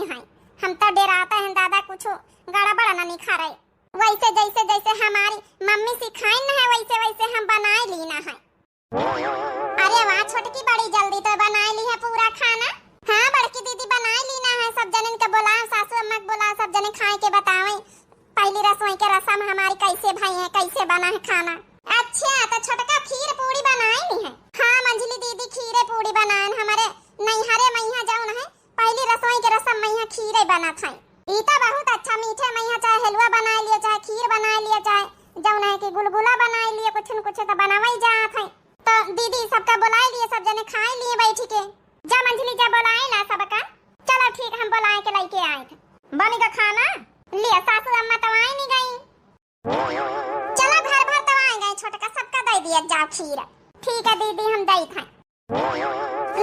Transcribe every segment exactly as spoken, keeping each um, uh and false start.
हैं। हम तो डेराते हैं दादा, कुछ गड़बड़ न निखरे। वैसे जैसे, जैसे हमारी मम्मी सिखाइन है, वैसे वैसे हम बनाए लीना है। अरे वाह छोटकी, बड़ी जल्दी तो बनाए ली है पूरा खाना। हाँ बड़की दीदी, बनाए लीना है, सब जनन के बोलाओ, सासू अम्मा के बोलाओ, सब जने खाए के बतावे पहली रसोई के रसम हमारी कैसे भई है, कैसे बना है खाना। अच्छा, तो छोटका खीर पूड़ी बनाए ली है? हाँ मंझली दीदी, खीरे पूड़ी बनाए हमारे नैहरे मइहाँ जौन है, पहली रसोई के रसम मइहाँ खीरे बनत है। ई तो बहुत अच्छा, मीठे मइहाँ चाहे हलवा बनाए लियो, चाहे खीर बनाए लियो, चाहे जौन है कि गुलगुला बनाए लियो, कुछ न कुछ तो बनावे जात है। तो दीदी सबका बुलाए लिए, सब जने खाए लिए बैठ के। जा मंझली जा, बुलाए ला सबका। चलो ठीक, हम बुलाए के लेके आए थे। बनी का खाना? लिया, सासू अम्मा तो आई नहीं गई। चलो घर भर तो आए गए, छोटका सबका दे दिया जाओ खीर। ठीक है दीदी, हम दे थे।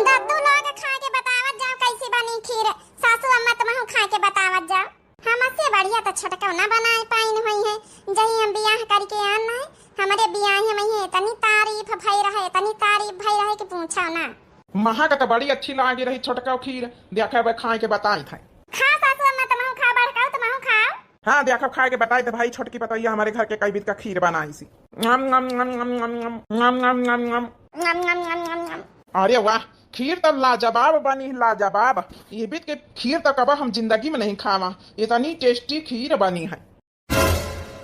दद्दू लोग खा के बतावत जाओ कैसी बनी खीर। सासू अम्मा तुमहू खा के बतावत जाओ। हमसे बढ़िया तो छोटका ना बनाए पाइन हुई है। जही हम बियाह करके आन है, हमारे बियाह में ये इतनी तारीफ भई रहे, इतनी तारीफ भई रहे कि पूछो ना। महा का तो बड़ी अच्छी लागी रही छोटका खीर। देखा अब खाए के बताई थे। खा सासू अम्मा, तुमहू खा, बड़काऊ तुमहू खाओ। हाँ, देखो, खाए के बताई थे भाई, छोटकी पतोहिया हमारे घर के कई बीत का खीर बनाई सी। नम, नम, नम, नम। नम, नम, नम, नम। अरे वाह, खीर तो लाजवाब बनी, लाजवाब। ये बीत के खीर तो कबो हम जिंदगी में नहीं खावा, इतनी tasty खीर बनी है।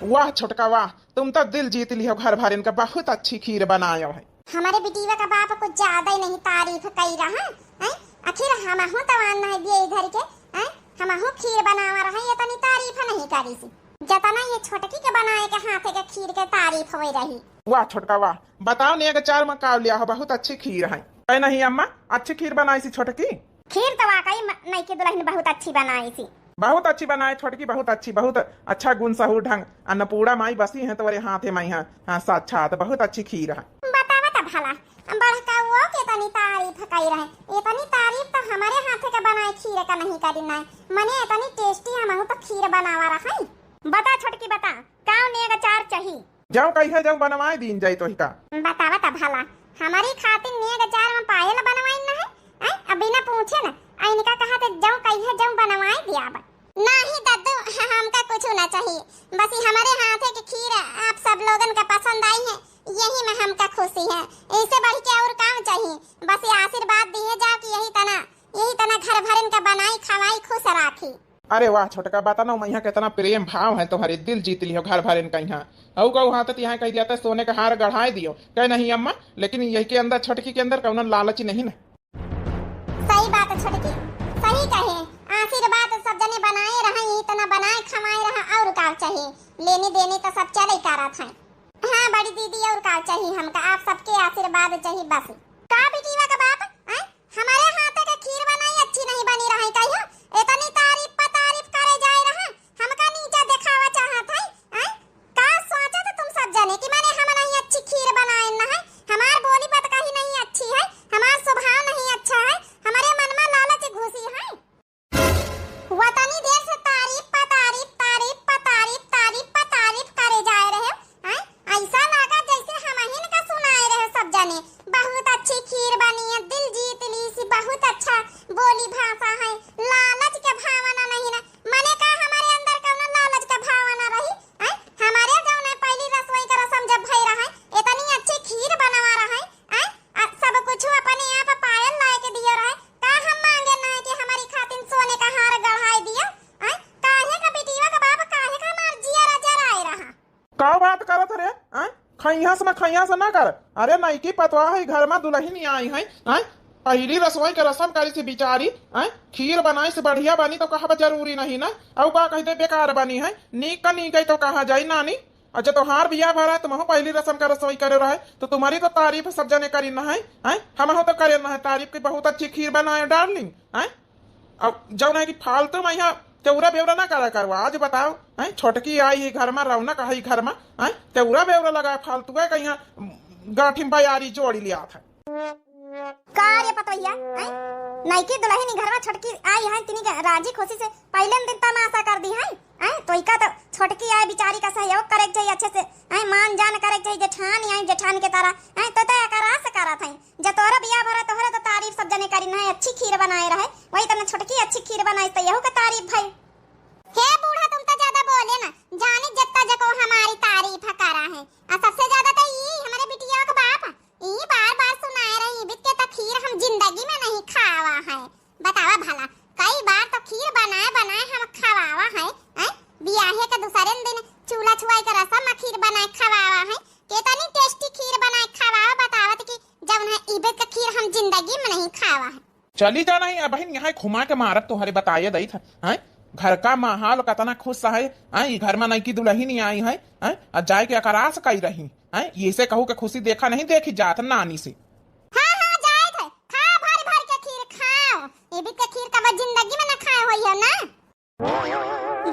वाह छोटका वाह, तुम तो दिल जीत लियो घर भरेन का, बहुत अच्छी खीर बनायो है। हमारे बिटिया का बाप कुछ ज्यादा ही नहीं तारीफ कई रहा, हैं? आखिर हमहू तो आन है दिए इधर के, हैं? हमहू खीर बनावा रहा, ये तनी तारीफ नहीं करी सी। जतना ये छोटकी के बनाए के हाथे के खीर के तारीफ होए रही। वाह छोटका वाह, बताओ नेग चार में का लिया हो, बहुत अच्छी खीर है। है नहीं अम्मा, अच्छी खीर बनाई सी छोटकी। खीर तो वाकई म-, नई की दुल्हन बहुत अच्छी बनाई सी। बहुत अच्छी बनाए छोटकी, बहुत अच्छी, बहुत अच्छा गुण सहूर ढंग। अन्नपूर्णा माई बसी हैं तोरे हाथे माई, हाँ, हाँ, साक्षात बहुत अच्छी खीर है। बतावा त भला, बड़का वो के तनी तारीफ कई रहे, इतनी तारीफ तो हमारे हाथे का बनाए खीर का नहीं करी ना। मने इतनी tasty हमहू तो खीर बनावा रहा है। बता छोटकी बता, का नेग चार चाही? जौ कहिए जौ बनवाए दीन जाई तोहिका। बतावा त भला, हमारी खातिर नेग चार में पायल बनवाइन न है? हैं? अब बिना पूछे न, आ इनका कहा थे जौ कहिए जौ बनवाए दियाब। नाही दद्दू, ह-, हमका कुछ ना चाहिए, बस ये हमारे हाथे के खीर आप सब लोगन का पसंद आई है, यही में हमका खुशी है। इसे बढ़ के और काम चाहिए? बस ये आशीर्वाद दिए जाओ कि यही तना, यही तना घर भरन का बनाई खवाई खुश राखी। अरे वाह छोटका, बता ना, मैया कितना प्रेम भाव है तोहरे, दिल जीत लियो घर भरेन का यहाँ। अउ कहू हाथ तिहाई कह दिया था, सोने का हार गढ़ाए दियो, कहे नहीं अम्मा, लेकिन यही के अंदर, छोटकी के अंदर कौनो लालच नहीं ना। सही बात है छोटकी, सही कहे। आशीर्वाद सब जने बनाए रहे, इतना बनाए खवाए रहे, और का चाहिए? लेने देने तो सब चले करत है। हाँ बड़ी दीदी, और का चाहिए हमका? आप सबके आशीर्वाद चाहिए बस। का बिटिया का बाप, हैं? हमारे हाथ के खीर बनाई अच्छी नहीं बनी रही कहियो? इतनी तारीफ पर तारीफ करे जाए रहा, हमका नीचा देखावा चाहत है, हैं? का सोचत तुम सब जने कि माने हम नहीं अच्छी खीर बनाए न है? हमार बोली बतकही नहीं अच्छी है, हमार स्वभाव नहीं अच्छा है, हमारे मन में लालच घुसी है। वतनी देर से तारीफ पा तारीफ, तारीफ पा तारीफ, तारीफ पा तारीफ करे जाए रहे, हैं? ऐसा लगा जैसे हमहिन का सुनाए रहे सब जने। बहुत अच्छी खीर बनी है, दिल जीत ली सी, बहुत अच्छा बोली भाषा है, लालच के भावना नहीं ना। मने का हमारे अंदर कौनो लालच का भावना रही, हैं? हमारे जौन है पहली रसोई का रसम जब भई रहे, इतनी अच्छी खीर बनवा रहे, हैं? आ, सब कुछ अपने आप पायल लाए के दियो रहे। का हम मांगे ना है कि हमारी खातिर सोने का हार गढ़ाए दियो? आय, काहे का बिटिया का बाप, काहे का हमार जिया राजा राय रहा? का बात करत रे? आय, खैया से ना, खैया से ना कर। अरे नईकी पतवा है घर में दुल्हन आई है, आय, पहली रसोई के रसम करी से बिचारी, आय, खीर बनाई से बढ़िया बनी तो कहब जरूरी नहीं ना, अउ का कह दे बेकार बनी है, नीक का नीक है तो कहा जाई नानी। अच्छा, तोहार बियाह भरा, तुमहू पहली रसम का रसोई करे रहे, तो तुम्हारी तो तारीफ सब जने करी ना है, हैं? हमहू तो करे ना है तारीफ कि बहुत अच्छी खीर बनाए darling, हैं? अब जौन है कि फालतू में यहाँ तेउरा बेउरा ना करा करवा। आज बताओ, हैं? छोटकी आई है घर में, रौनक आई घर में, हैं? तेउरा बेउरा लगा फालतू है कि यहाँ गांठी में बयारी जोड़ी लिया था। का रे पतोहिया, हैं? नइकी दुलहिन ई घरवा छोटकी आई है, तिनी के राजी खुशी से पहिले दिन तमासा कर दी है, हैं? तो इका तो छोटकी आए बिचारी का सहयोग करे के चाहिए अच्छे से, हैं? मान जान करे के चाहिए, जेठान आई जेठान के तरह, हैं? तो, तो एकरा से करत है, जे तोहरा बियाह भरा तोहरे तो तारीफ सब जने करी ना, अच्छी खीर बनाए रहे, वही तने छोटकी अच्छी खीर बनाई तो यहू के तारीफ भई। हे बूढ़ा, तुम तो ज्यादा बोले ना, जानी जितना जको हमारी तारीफ करा है। आ सबसे ज्यादा तो ई हमरे बिटिया के बाप, ई बार बार सुनाए रही, "इबित के तो खीर हम जिंदगी में नहीं खावा है।" बतावा भला, कई बार तो खीर बनाए बनाए हम खवावा है, हैं? बियाहे के दूसरे दिन चूल्हा छुआई के रसम में खीर बनाए खवावा है, कितनी टेस्टी खीर बनाए खवावा, बतावत कि जौन है इबित के खीर हम जिंदगी में नहीं खावा है। चली जा नहीं, अबहिन यहाँ घुमा के मारत तोहरे बताए दई था, हैं? घर का माहौल कतना खुश है, हैं? ई घर में नइकी दुलहिन आई है, हैं? आ जाए के अकरास कई रही, हैं? ये से कहू के खुशी देखा नहीं देखी जात नानी से। हाँ, हाँ, जाए थे, खा भर भर के खीर खाओ, इबित के खीर कब जिंदगी में ना खाए होई हो ना।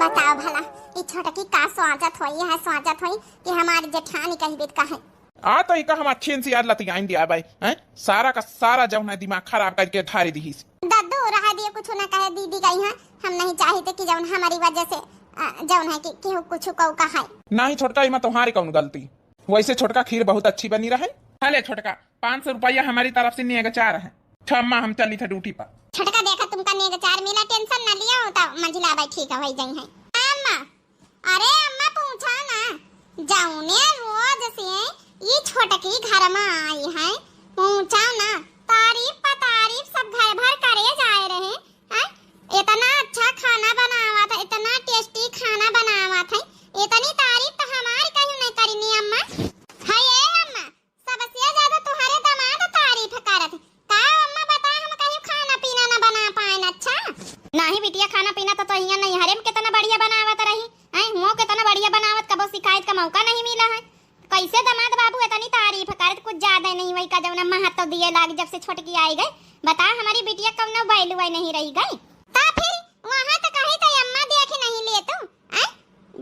बताओ भला, ई छोटकी का सोचत होई है, सोचत होई कि हमारी जेठानी कही बित का है। आ तो इका हम अच्छे से यार लतियाइन दिया भाई, हैं? सारा का सारा जौन है दिमाग खराब करके धारी दिहिस। दद्दू, रहा दियो, कुछ ना कहे, दीदी गई हैं, हम नहीं चाहित कि जौन हमारी वजह से, अ, जौन है कि केहू कुछ कहू का है। नहीं छोटका, इमा तुम्हारी कौन गलती? वैसे छोटका खीर बहुत अच्छी बनी रहे। हले छोटका, पाँच सौ रुपया हमारी तरफ से नेगचार है। अच्छा अम्मा, हम चली थे ड्यूटी पर। छोटका देखा, तुमका नेगचार मिला, tension न लियो, तो मंझिला भाई ठीक है, होई जाई है। अम्मा, अरे अम्मा, पूछा ना, जौने रोज से ई छोटकी घर में आई है, पूछा ना, तारीफ पर तारीफ सब घर भर करे जाए रहे हैं। इतना अच्छा खाना बनावत है, इतना टेस्टी खाना बनावत है, इतनी तारीफ तो हमारी कहीं नहीं करीनी अम्मा। है ये अम्मा, सबसे ज्यादा तुम्हारे दामाद तारीफ करत है। का अम्मा बता, हम कहीं खाना पीना ना बना पाएन? अच्छा। नहीं बिटिया, खाना पीना तो, तो हियां नैहरे में कितना बढ़िया बनावत रही, हैं? हुओं कितना बढ़िया बनावत, कबो शिकायत का मौका नहीं मिला है। कैसे दामाद बाबू इतनी तारीफ करत, कुछ ज्यादा नहीं वही का जौना महत्व दिए लाग जब से छोटकी आई गई। बता, हमारी बिटिया कौनो value नहीं रही गई। ता फिर वहाँ तो कही तो अम्मा देख नहीं ले तू, हैं?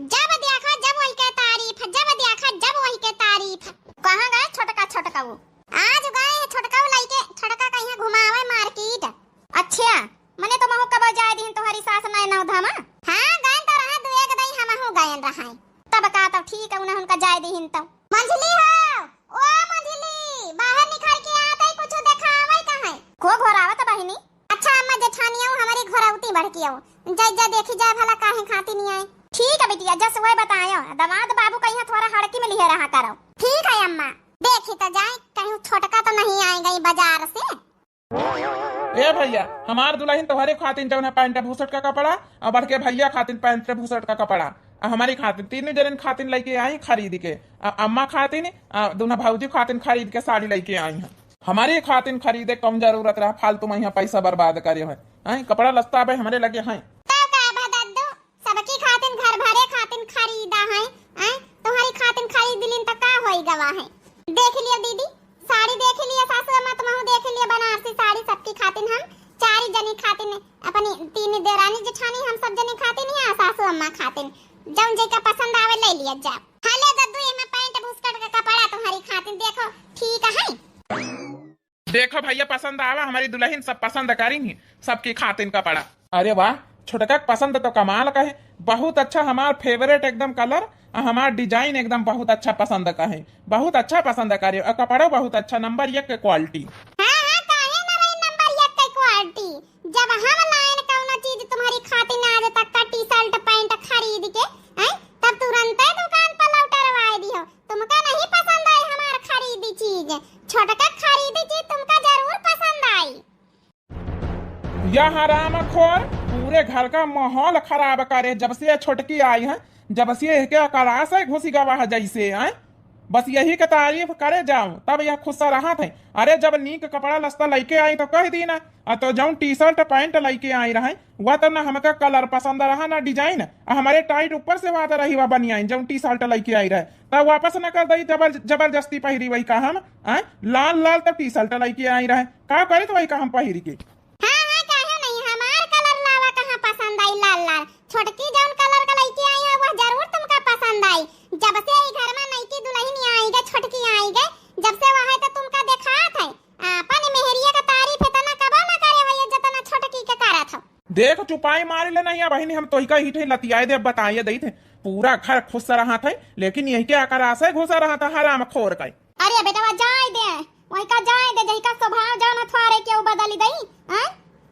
जब देखा जब वही के तारीफ, जब देखा जब वही के तारीफ। कहाँ गए छोटका, छोटका वो? आज गए हैं छोटका वो लइके, छोटका कहीं घुमावे market। अच्छा, मने तो महू कब जाए दिन तोहरी सास नए नौ धामा? हाँ, गए तो रहा दू एक दई हमहू गए रहा। तब का तो ठीक है, उन्हें उनका जाए दिन तो। मंझली हो, ओ मंझली, बाहर निकल के आते ही कुछ देखावे का है। को घोरावत बहिनी? अच्छा अम्मा जेठानिया, हमारी घोरावती बढ़ के आओ, जय जय देखी जाए भला काहे खाती नहीं आए। ठीक है बिटिया, जस वह बतायो, दामाद बाबू कहीं थोड़ा हड़की में लिहे रहा करो। ठीक है अम्मा, देखी तो जाए कहीं छोटका तो नहीं आए गई बाजार से। ए भैया, हमार दुलहिन तोहरे खातिन जौन है पैंट बुशर्ट का कपड़ा, और बड़के भैया खातिन पैंट बुशर्ट का कपड़ा, और हमारी खातिन, तीनों जनिन खातिन लइके आई खरीद के, और अम्मा खातिन, और दोनों भौजी खातिन खरीद के साड़ी लइके आई हैं। हमारी खातिन खरीदे कम जरूरत रहा, फालतू में यहाँ पैसा बर्बाद करे हैं। हैं, कपड़ा लत्ता अबे हमरे लगे हैं। तो का भा दद्दू, सबकी खातिन घर भरे खातिन खरीदा है, आय? तुम्हारी खातिन खरीद लिन त का होई गवा है? देख लियो दीदी, साड़ी देख लियो सासू अम्मा, तुमहू देख लियो बनारसी साड़ी सबकी खातिन हम चारी जनी खातिन, अपनी तीन देरानी जेठानी हम सब जनी खातिन या सासू अम्मा खातिन, जौन जेका पसंद आवे ले लिया जा। हले दद्दू, एमे पैंट बुस्कट का कपड़ा तुम्हारी खातिन देखो ठीक है। देखो भैया, पसंद आवा, हमारी दुलहिन सब पसंद करी ही, सबकी खातिन कपड़ा। अरे वाह, छोटका के पसंद तो कमाल का है, बहुत अच्छा, हमार favourite एकदम colour, आ हमार design एकदम बहुत अच्छा पसंद का है, बहुत अच्छा पसंद करे, और कपड़ो बहुत अच्छा, number एक के quality। हाँ, हाँ, काहे ना रही number एक के quality? जब हम लाइन कौनो चीज तुम्हारी खातिन आज तक का T-shirt पैंट खरीद के, हैं, तब तुरंते दुकान पर लौटरवाए दियो। तुमका नहीं पसंद आई हमार खरीदी चीज, छोटका खरीदी चीज तुमका जरूर पसंद आई। यह हरामखोर पूरे घर का माहौल खराब करे, जब से ये छोटकी आई है, जब से एहके अकलास है घुसी गवा है जैसे, हैं? बस यही के तारीफ करे जाओ, तब यह खुश रहत है। अरे, जब नीक कपड़ा लत्ता लइके आई तो कह दी ना, आ तो जौन T-shirt पैंट लइके आई रहे, वह तो ना हमका colour पसंद रहा ना design, आ हमारे tight ऊपर से वात रही वह बनियाइन जौन T-shirt लइके आई रहे, तब वापस न कर दई, जबर-, जबरदस्ती पहिरी वही का हम, आय? लाल लाल तो T-shirt लइके आई रहे, का करे तो वही का हम पहिरी के। हाँ, हाँ, काहे नहीं, हमार colour लावा कहाँ पसंद आई लाल लाल, छोटकी जौन colour का लइके आई है वह जरूर तुमका पसंद आई। जब से ई घर में नईकी दुलहिन आई गए, छोटकी आई गए, जब से वह है तो तुमका देखात है। आपन मेहर देख चुपाई मारी ले नहीं, अबहिन हम तोहिका ही ठे लतियाए दे, बताइए दई थे। पूरा घर खुश रहत है, लेकिन यही के अकरास है घुसा रहत है हराम खोर का। अरे बेटवा जाए दे, वही का जाए दे, जही का स्वभाव जान थोड़े के बदली दई, हैं?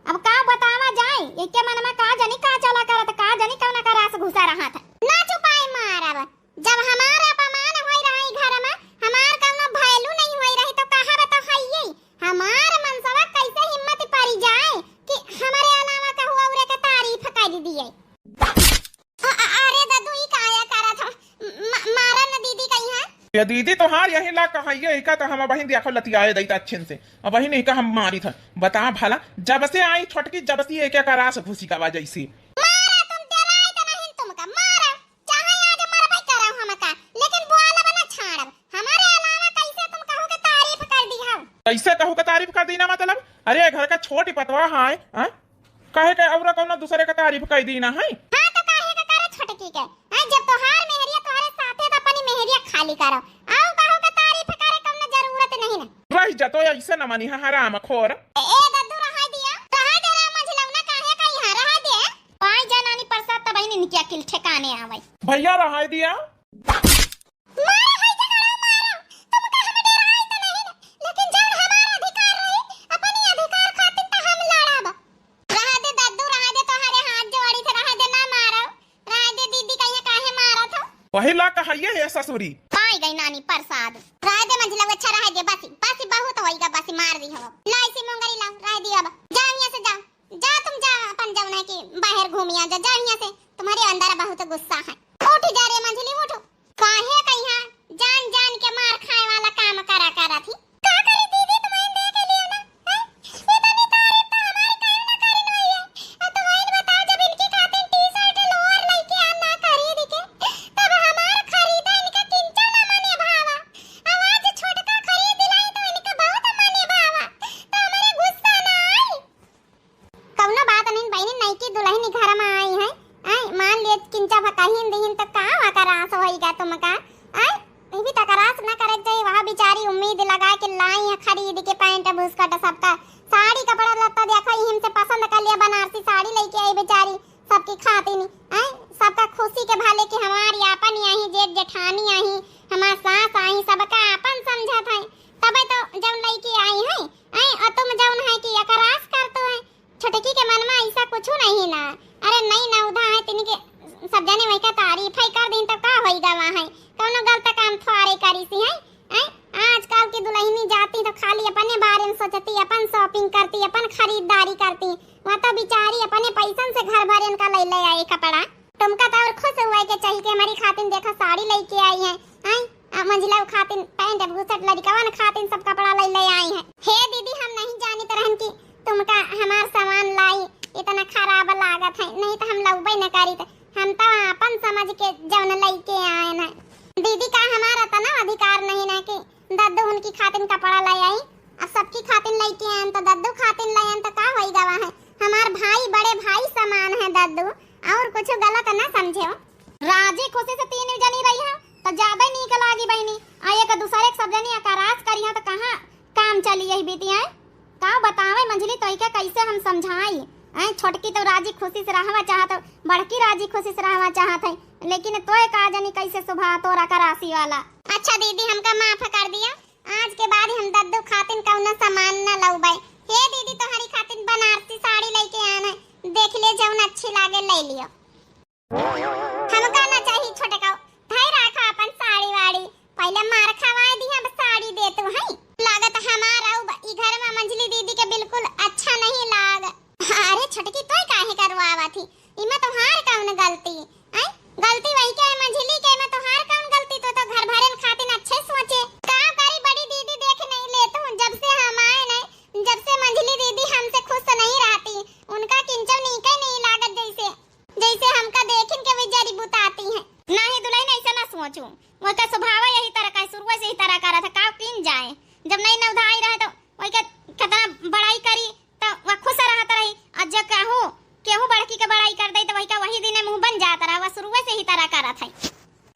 अब का बतावा जाए, एके मन में का जानी का चला करत, का जानी कौन अकरास घुसा रहत है। ना चुपाई मारब, जब हमार अपमान होई रहा ई घर में, हमार कौनो value नहीं होई रही तो कहब तो हइये। हमार मनसवा कैसे हिम्मत पड़ी जाए कि हमरे अलावा कहू औरे के तारीफ कर दिए। अ-, अ-, अरे दद्दू, ई काया करत हो? म-, मारा न दीदी कहीं है। ये दीदी तोहार यही ला कहइये, इका तो हम अबहिन देखो लतियाए दई त अच्छिन से। अबहिन इका हम मारी था। बता भला, जब से आई छोटकी, जब से एक एक रास घुसी का वजह से। मारा, तुम डराए तो नहीं तुमका, मारा। चाहे आज मरबे करब हमका, लेकिन बोलब ना छाड़ब। हमारे अलावा कैसे तुम कहू के तारीफ कर दी हो? कैसे कहू के तारीफ कर दी ना मतलब? अरे घर का छोटी पतवा है, हाँ? कहे के औरा कौनो दूसरे का तारीफ कर दी ना है? हाँ तो काहे के करे छोटकी के? हाँ, जब तोहार मेहरिया तोहरे साथे तो अपनी मेहरिया खाली करो। आऊ कहू के तारीफ करे कौनो जरूरत नहीं ना। रह जा तो ऐसे न मानी है हराम खोर। ए, ए दद्दू रहा दिया, रहा दे रे मझिलौना काहे का यहाँ रहा दे। पाई जा नानी प्रसाद तब ही इनकी अकिल ठिकाने आवे। भैया रहाई दिया। मारा है झगड़ा मारा, तुमका हम डराई तो नहीं, लेकिन जब हमार अधिकार रही, अपनी अधिकार खातिर तो हम लड़ब। रहा दे दद्दू, रहा दे, तोहरे हाथ जोड़ी थे, रहा दे, ना मारो, रहा दे दीदी, कहिए काहे मारत हो? वही ला कहइये है ससुरी। पाई गई नानी प्रसाद। रहा दे मंझिला, अच्छा रहा दे, बसी, बसी बहुत होइगा, बसी मार दी हो। ला इसी मुंगरी लाओ, रहा दे अब, जाओ यहाँ से जाओ। जा तुम जा, अपन जौन है कि बाहर घूमिया जा, जा यहाँ से, तुम्हारे अंदर बहुत गुस्सा है। उठ जा रे मंझली, उठ। काहे कहिया जान जान के मार खाए वाला काम करा करा थी। का करी दीदी, तुम्हारे देख के लिए ना, हैं? इतनी तारीफ तो हमारी काहे ना करन होई है। अब तुम्हारे बताओ, जब इनकी खातिर T-shirt lower लेके आना खरीद के, तब हमार खरीदा इनका किंचा ना मने भावा। अब आज छोटका खरीद लाई तो इनका बहुत मने भावा। तो हमारे गुस्सा ना आई। कौनो बात नहीं बहिनी, नईकी दुलहिन घर में आई है, आय, मान लिए किंचा भकाहिन दिहिन तो का अकरास होइगा तुमका? आय, ये भी तकरास ना करे के चाहिए। वह बेचारी उम्मीद लगा के लाई है, खरीद के पैंट बुस्कट सबका, साड़ी कपड़ा लत्ता देखो, यही से पसंद कर लिया, बनारसी साड़ी लेके आई बेचारी सबकी खातिन, आय, सबका खुशी के भले कि हमारी आपन यही जेठ जेठानी आई, हमार सास आई, सबका आपन समझत है, तबे तो जौन लेके आई है। आय, और तुम जौन है कि अकरास करतो है, छोटकी के मन में ऐसा कुछ नहीं ना। अरे नहीं ना उधा है, तिनके सब जने वही का तारीफ है कर दिन तो का होई गवा है, कौनो गलत काम थोड़े करी सी है। हैं? आजकल की दुलहिनी जाती तो खाली अपने बारे में सोचती, अपन shopping करती, अपन खरीदारी करती। वह तो बेचारी अपने पैसन से घर भरेन का ले ले आई कपड़ा। तुमका तो और खुश हुए के चाहिए कि हमारी खातिन देखा साड़ी लेके आई है, हैं? आ मंझिला खातिन पैंट बुशर्ट, लड़िकवन खातिन सब कपड़ा ले ले आई है। हे दीदी, हम नहीं जानित रहन कि तुमका हमार सामान लाई इतना खराब लागत है, नहीं तो हम लउबे न करित। हम तो आपन समझ के जौन लेके आयन है। दीदी का हमार इतना अधिकार नहीं ना कि दद्दू उनकी खातिन कपड़ा ले आई, अब सबकी खातिन लेके आयन तो दद्दू खातिन ले आयन तो का होई गवा है? हमार भाई, बड़े भाई समान है दद्दू, और कुछ गलत ना समझे हो। राजी खुशी से तीन जनी रही है तो ज्यादा नीक लागी बहिनी। आ एक दूसरे के सब जनी अकरास करी है तो कहाँ काम चली यही बीती है? का बतावे मंझली, तोई के कैसे हम समझाई? ऐ छोटकी तो राजी खुशी से रहवा चाहत हो, बड़की राजी खुशी से रहवा चाहत है, लेकिन तोय का जनी कैसे सुभा तोरा का राशि वाला। अच्छा दीदी, हमका माफ कर दिया, आज के बाद हम दद्दू खातिन कौनो सामान न लउबे। हे दीदी, तोहरी खातिन बनारसी साड़ी लेके आन है, देख ले जौन अच्छी लागे ले लियो। हमका ना चाही छोटका, धई राखा अपन साड़ी वाड़ी, पहले मार खवाए दिहा, अब साड़ी दे तू है। लागत हमार अब ई घर में मंझली दीदी के बिल्कुल अच्छा नहीं लाग। अरे छोटकी, तोय काहे करवावा थी? इमे तोहार कौन गलती? हैं? गलती वही के है मंझली के, इमे तोहार कौन गलती? तो, तो घर भरेन खातिन अच्छे सोचे। का करी बड़ी दीदी, देख नहीं ले तू, जब से हम आए नहीं, जब से मंझली दीदी हमसे खुश नहीं रहती, उनका किंचव नीके नहीं लागत जैसे जैसे हमका देखिन के भी जरी बुताती हैं। नाही दुलहिन, ऐसे ना सोचू, ओकर स्वभाव यही तरह का है, शुरुए से ही तरह का रहा था, का किन जाए। जब नहीं नवधा आई रहे तो वही के कितना बड़ाई करी तो वह खुश रहत रही, और जो केहू, केहू बड़की के बड़ाई कर दे तो वही का वही दिन मुंह बन जात रहा, वह शुरुए से ही तरह का रहा था।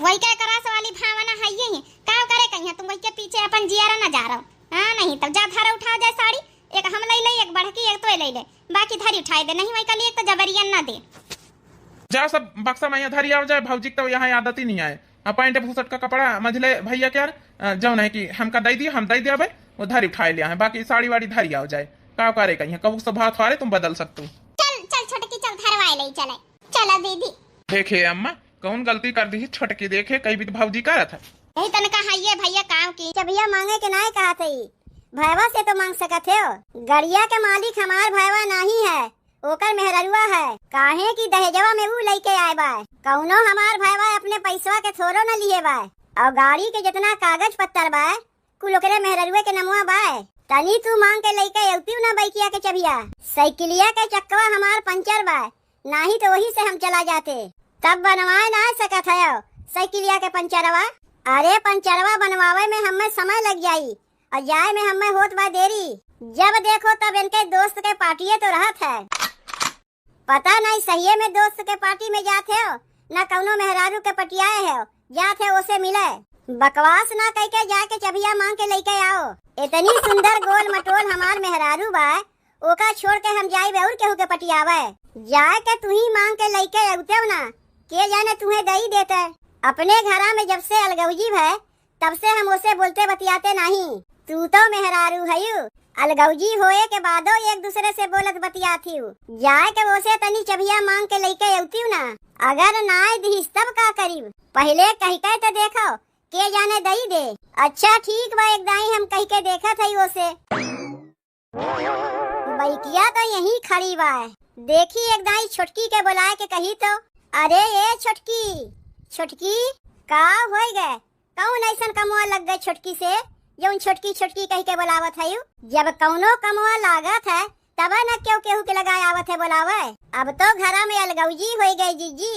वही का एकरास वाली भावना है यही, का करे कहिया तुम वही के पीछे अपन जियारा ना जा रहो। हाँ, नहीं तब जा धरा उठा जाए साड़ी, एक हम लइ ले, एक बड़की, एक तोय लइ ले, बाकी धरी उठाए दे, नहीं वही कली एक तो जबरियन ना दे। जा सब बक्सा में यहाँ धरी आओ जाए, भौजी के तो यहाँ आदत ही नहीं आए। आ पैंट बुसट का कपड़ा मझले भैया के यार, अ, जौन है कि हमका दइ दियो, हम दइ देबे, वो धरी उठाए लिया है, बाकी साड़ी वाड़ी धरी आओ जाए। का करे कहीं, कबू से भात हारे तुम बदल सकतू। चल, चल छोटकी, चल धरवाए ले चले, चला दीदी। देखे अम्मा, कौन गलती कर दी छोटकी, देखे कई भी भौजी करत है। यही तनका है ये भैया काम की। चबिया मांगे के नाय कहा थई, भैवा से तो मांग सकत हो। गड़िया के मालिक हमार भैवा नाही है, ओकर मेहररुआ है, काहे कि दहेजवा में ऊ लइके आए बा। कौनो हमार भैवा अपने पैसवा के थोरो न लिए बा। और गाड़ी के जितना कागज पत्तर बा, कुल ओकरे मेहररुए के नमवा बा। तनी तू मांग के लइके अउतिउ ना बइकिया के चबिया। साइकिलिया के चक्कवा हमार पंचर बा, नाही तो वही से हम चला जाते। तब बनवाए ना सकत है साइकिलिया के पंचरवा। अरे पंचरवा बनवावे में हमें समय लग जाई, और जाए में हमें होत बा देरी। जब देखो तब इनके दोस्त के पार्टिये तो रहत है। पता नहीं सहिये में दोस्त के पार्टी में जात हो, ना कौनो मेहरारू के पटियाए हो, जात हो ओसे मिले। बकवास ना कह के जाके चबिया मांग के लेके आओ। इतनी सुंदर गोल मटोल हमार मेहरारू बा, ओका छोड़ के हम जाइब और केहू के पटियावे? जाए के तू ही मांग के लेके अउते ना, के जाने तुहे दई देते। अपने घरा में जब से अलगौजी भय, तब से हम ओसे बोलते बतियाते नाही। तू तो मेहरारू हयू, अलगौजी होए के बादो एक दूसरे से बोलत बतियात हियू। जाए के ओसे तनी चबिया मांग के लेके अउतियू ना। अगर नाय दिहिस तब का करीब? पहिले कह के तो देखो, के जाने दई दे। अच्छा ठीक बा, एक दाई हम कह के देखत हई ओसे। बइकिया तो यहीं खड़ी बा। देखी एक दाई छोटकी के बोलाए के कही तो। अरे ए छोटकी, छोटकी, का होई गए? कौन ऐसन कमवा लग गए छोटकी से, जौन छोटकी छोटकी कह के बोलावत हयू? जब कौनो कमवा लागत है, तब न केहू केहू के लगाए आवत है बोलावे। अब तो घरा में अलगौजी होई गए जीजी,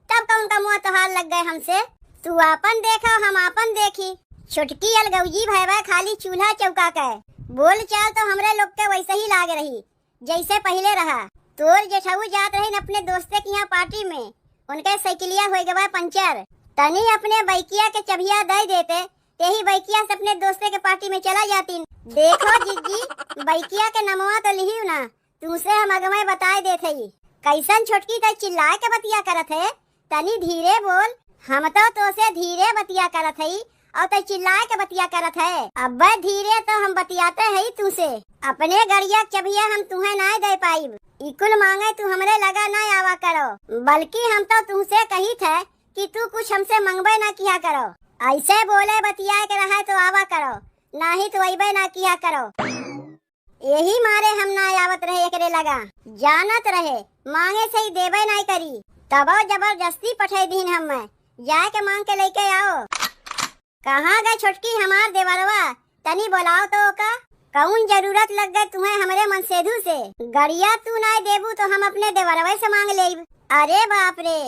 तब कौन कमवा तोहार लग गए हमसे? तू आपन देखो, हम आपन देखी। छोटकी अलगौजी भयवा खाली चूल्हा चौका के। बोल चाल तो हमरे लोग के वैसे ही लाग रही, जैसे पहिले रहा। तोर जेठऊ जात रहिन अपने दोस्ते के यहाँ पार्टी में, उनके साइकिलिया होई गवा पंचर। तनी अपने बइकिया के चबिया दे देते, तेही बइकिया से अपने दोस्ते के पार्टी में चला जातीन। देखो जीजी, बइकिया के नमवा तो लिहियो ना, तुमसे हम अगवे बताए देत हई। कैसन छोटकी तै चिल्लाए के बतिया करत है? तनी धीरे बोल, हम तो तोसे धीरे बतिया करत हई और तै चिल्लाए के बतिया करत है। अब्बे धीरे तो हम बतियाते हई तुमसे। अपने गड़िया के चबिया हम तुहे नाय दे पाइब। ई कुल मांगे तू हमरे लगा ना आवा करो, बल्कि हम तो तुमसे कहित है कि तू कुछ हमसे मंगबे ना किया करो। ऐसे बोले बतियाए के रहे तो आवा करो, नाही तो अइबे ना किया करो। यही मारे हम ना आवत रहे एकरे लगा, जानत रहे मांगे से ही देबे नाय करी, तबो जबरदस्ती पठे दीन हमें, जाए के मांग के लेके आओ। कहाँ गए छोटकी हमार देवरवा? तनी बोलाओ तो ओका। कौन जरूरत लग गए तुम्हें हमरे मनसेधु से? गड़िया तू नाय देबू तो हम अपने देवरवे से मांग लेब। अरे बाप रे,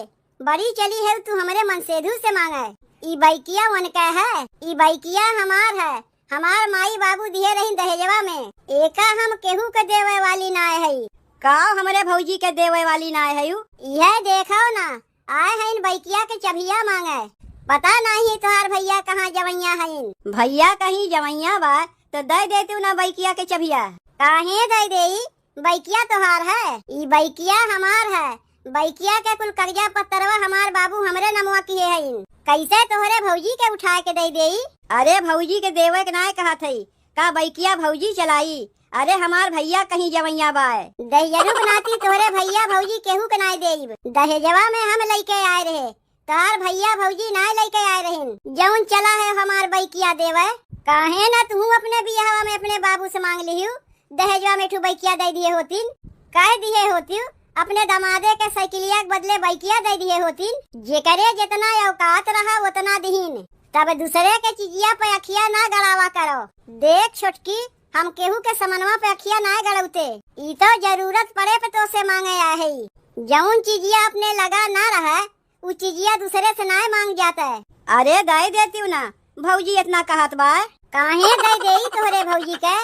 बड़ी चली है तू हमरे मनसेधु से मांगे। ई बइकिया उनके है, ई बइकिया हमार है, हमार माई बाबू दिए रही दहेजवा में, एका हम केहू के देवे वाली नाय हई। का हमरे भौजी के देवे वाली नाय हयू? इहे देखो ना, आए हईन बइकिया के चबिया मांगे। पता नाही तोहार भैया कहाँ जवैया हईन। भैया कहीं जवैया बा तो दे देतू ना बइकिया के चबिया। काहे दे देई? बइकिया तोहार है, ई बइकिया हमार है। बइकिया के कुल कर्जा पत्तरवा हमार बाबू हमरे नमवा किए हईन। कैसे तोहरे भौजी के उठाए के दे देई? अरे भौजी के देवे के नाय कहत हई, का बइकिया भौजी चलाई? अरे हमार भैया कहीं जवैया बाय। दहिजरू के नाती तोहरे भैया भौजी केहू के नाय देब। दहेजवा में हम लइके आए रहे, तोहार भैया भौजी नाय लइके आए रहिन। जौन चला है हमार बइकिया देवे। काहे ना तू अपने बियाहवा में अपने बाबू से मांग लिहू, दहेजवा में ठू बइकिया दे दिए होतिन, कह दिए होतिउ, अपने दमादे के साइकिलिया के बदले बइकिया दे दिए होतिन। जेकरे जितना औकात रहा उतना दिहिन, तब दूसरे के चिजिया पे अखिया ना गड़ावा करो। देख छोटकी, हम केहू के समनवा पे अखिया ना गड़ौते, ई तो जरूरत पड़े पे तोसे मांगे आए हई। जौन चिजिया अपने लगा ना रहे, उ चिजिया दूसरे से नाय मांग जाता है। अरे दे देतिउ ना, भौजी इतना कहत बा। काहे दे देई तोहरे भौजी के?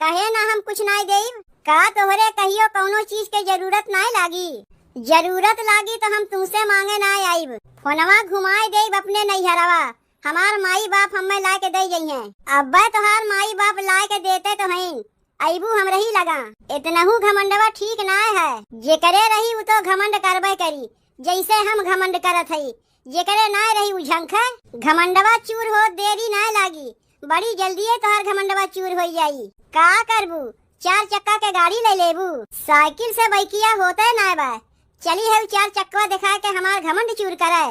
कहे ना हम कुछ नाय देब। का तोहरे कहियो कौनो चीज के जरूरत नाय लागी? जरूरत लागी तो हम तुमसे मांगे नाय आइब। फोनवा घुमाए देब अपने नैहरवा। हमार माई बाप हमें लाए के दे जइहें। अब्बे तोहार माई बाप लाए के देते तो हईन, अइबू हमरही लगा। इतनहू घमंडवा ठीक नाय है। जेकरे रही उ तो घमंड करबे करी, जैसे हम घमंड करत हई। जेकरे नाय रही उ झंखे। घमंडवा चूर होत देरी नाय लागी, बड़ी जल्दिए तोहार घमंडवा चूर होइ जाई। का करबू, चार चक्का के गाड़ी ले लेबू? साइकिल से बइकिया होते नाय बा। चली है उ चार चक्कवा देखा के हमार घमंड चूर करे।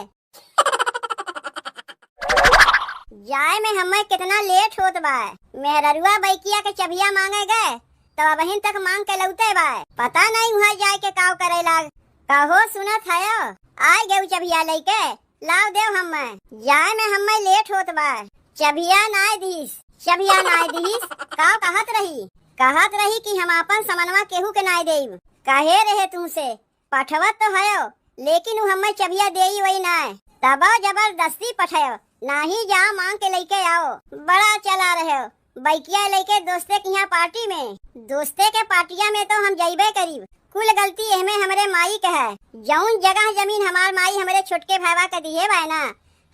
जाए में हमें कितना लेट होत बा। मेहररुआ बइकिया के चबिया मांगे गए, तो अबहिन तक मांग के लौटे बा। पता नहीं उहाँ जाए के काव करे लाग। कहो सुनत हयो, आइ गए चबिया लइके, लाव देव हमें। जाए में हमें लेट होत बा। चबिया नाय दीस, चबिया नाय दीस। काव कहत रही? कहत रही कि हम आपन समनवा केहू के नाय देब। कहे रहे तुमसे, पठवत तो हयो, लेकिन उ हमें चबिया देई वही नाय। तबो जबरदस्ती पठयो, नाही जा मांग के लइके आओ। बड़ा चला रहे हो, बइकिया लइके दोस्ते के यहाँ पार्टी में। दोस्ते के पार्टिया में तो हम जइबे करीब। कुल गलती एहमे हमरे माई के है। जौन जगह जमीन हमार माई हमरे छोटके भाईवा के दिहे बाय ना,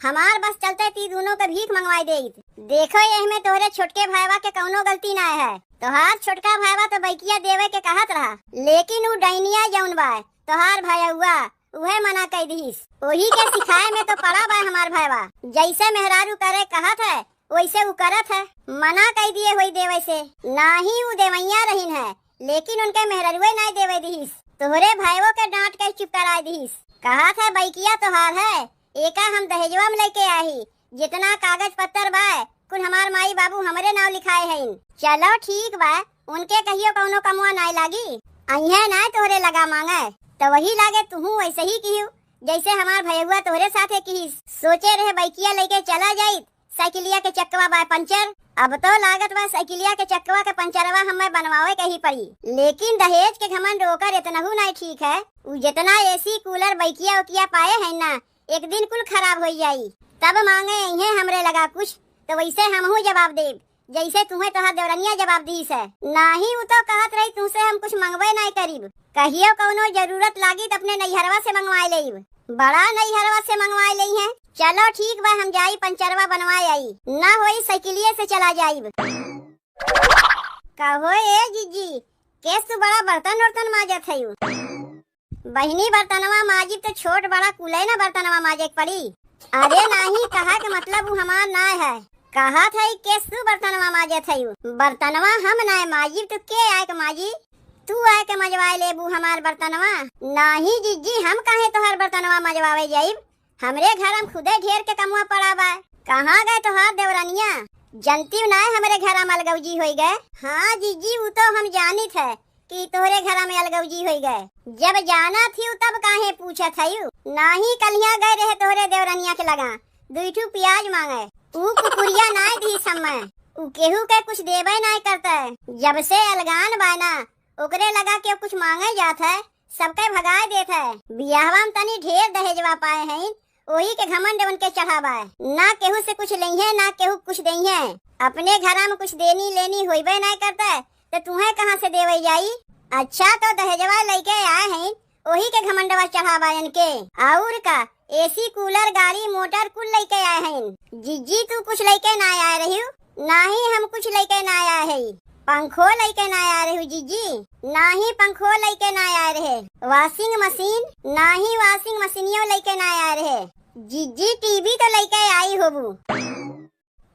हमार बस चलते ती दुनो के भीख मंगवाई देइत। देखो, एहमे तोहरे छोटके भाईवा के कौनो गलती ना है। तोहार छोटका भाईवा तो बइकिया देवे के कहत रहा, लेकिन उ डैनिया जौन बा, तोहार भयउआ, उहे मना कई दिहिस। ओही के सिखाए में तो पड़ा बा हमार भाईवा। जैसे मेहरारू करे कहत है, वैसे उ करत है। मना कई दिए होई देवे से। नाही उ देवैया रहिन है, लेकिन उनके मेहररुए नाय देवे दिहिस। तोहरे भाईवो के डांट के चुप कराए दिहिस। कहत है बइकिया तोहार है, एका हम दहेजवा में लेके आही। जितना कागज पत्तर बा, कुल हमार माई बाबू हमरे नाव लिखाए हईन। चलो ठीक बा, उनके कहियो कौनो कमवा नाय लागी। अइहे नाय तोहरे लगा मांगे, तो वही लागे तुहू वैसे ही किहू, जैसे हमार भयउआ तोहरे साथे किहिस। सोचे रहे बइकिया लेके चला जाइत, साइकिलिया के चकवा बा पंचर। अब तो लागत बा साइकिलिया के चकवा के पंचरवा हमें बनवावे के ही पड़ी। लेकिन दहेज के घमंड ओकर इतनहू नाय ठीक है। उ जितना एसी कूलर बइकिया उकिया पाए है ना, एक दिन कुल खराब होइ जाई। तब मांगे अइहे हमरे लगा कुछ, तो वैसे हमहू जवाब देब, जैसे तुहे तोहार देवरनिया जवाब दीस है। नाही, उ तो कहत रही तुमसे हम कुछ मंगबे नाय करीब। कहियो कौनो जरूरत लागी त अपने नैहरवा से मंगवाए लेब। बड़ा नैहरवा से मंगवाए लेइहे। चलो ठीक बा, हम जाई पंचरवा बनवाए आई, ना होई साइकिलिए से चला जाइब। कहो ए जीजी, केस तू बड़ा बर्तन उर्तन माजत हयू। बहिनी, बर्तनवा माजिब तो छोट बड़ा कुले ना बर्तनवा माजे के पड़ी। अरे नाही, कहा के मतलब उ हमार नाय है। कहत है केस तू बर्तनवा माजत है। बर्तनवा हम नाय माजिब तो के आए के माजी? तू आए के मजवाए लेबू हमार बर्तनवा। नाही जीजी, हम काहे तोहार बर्तनवा मजवावे जाइब? हमरे घर में खुदे ढेर के कमवा पड़ा बा। कहाँ गए तोहार देवरनिया? जनती नाय हमरे घर में अलगौजी होई गए। हाँ जीजी, उ तो हम जानित है कि तोहरे घरा में अलगौजी होई गए। जब जानत हिउ तब काहे पूछत हयू? नाही, कलिया गए रहे तोहरे देवरनिया के लगा, दुई ठू पियाज मांगे। ऊ कुकुरिया नाय दिहिस हम्मे, ऊ केहू के कुछ देबे नाय करते। जब से अलगान बाय ना, ओकरे लगा के कुछ मांगे जात है, सबके भगाए देत है। बियाहवा में तनी ढेर दहेजवा पाए हैं, ओही के घमंड उनके चढ़ा बाय। ना केहू से कुछ लेइहे, ना केहू कुछ देइहे। अपने घरा में कुछ देनी लेनी होइबे नाय करते, तो तुहे कहाँ से देवे जाई? अच्छा, तो दहेजवा लइके आए हैं, ओही के घमंडवा चढ़ा बा इनके। और का, एसी, कूलर, गाड़ी, मोटर कुल लइके आए हैं। जीजी, तू कुछ लइके ना आए रहियो? नाही, हम कुछ लइके ना आए है। पंखो लइके ना आए रहियो जीजी? नाही, पंखो लइके ना आए रहे। वॉशिंग मशीन? नाही, वॉशिंग मशीनियो लइके ना आए रहे। जीजी, टीवी तो लइके आई होबू।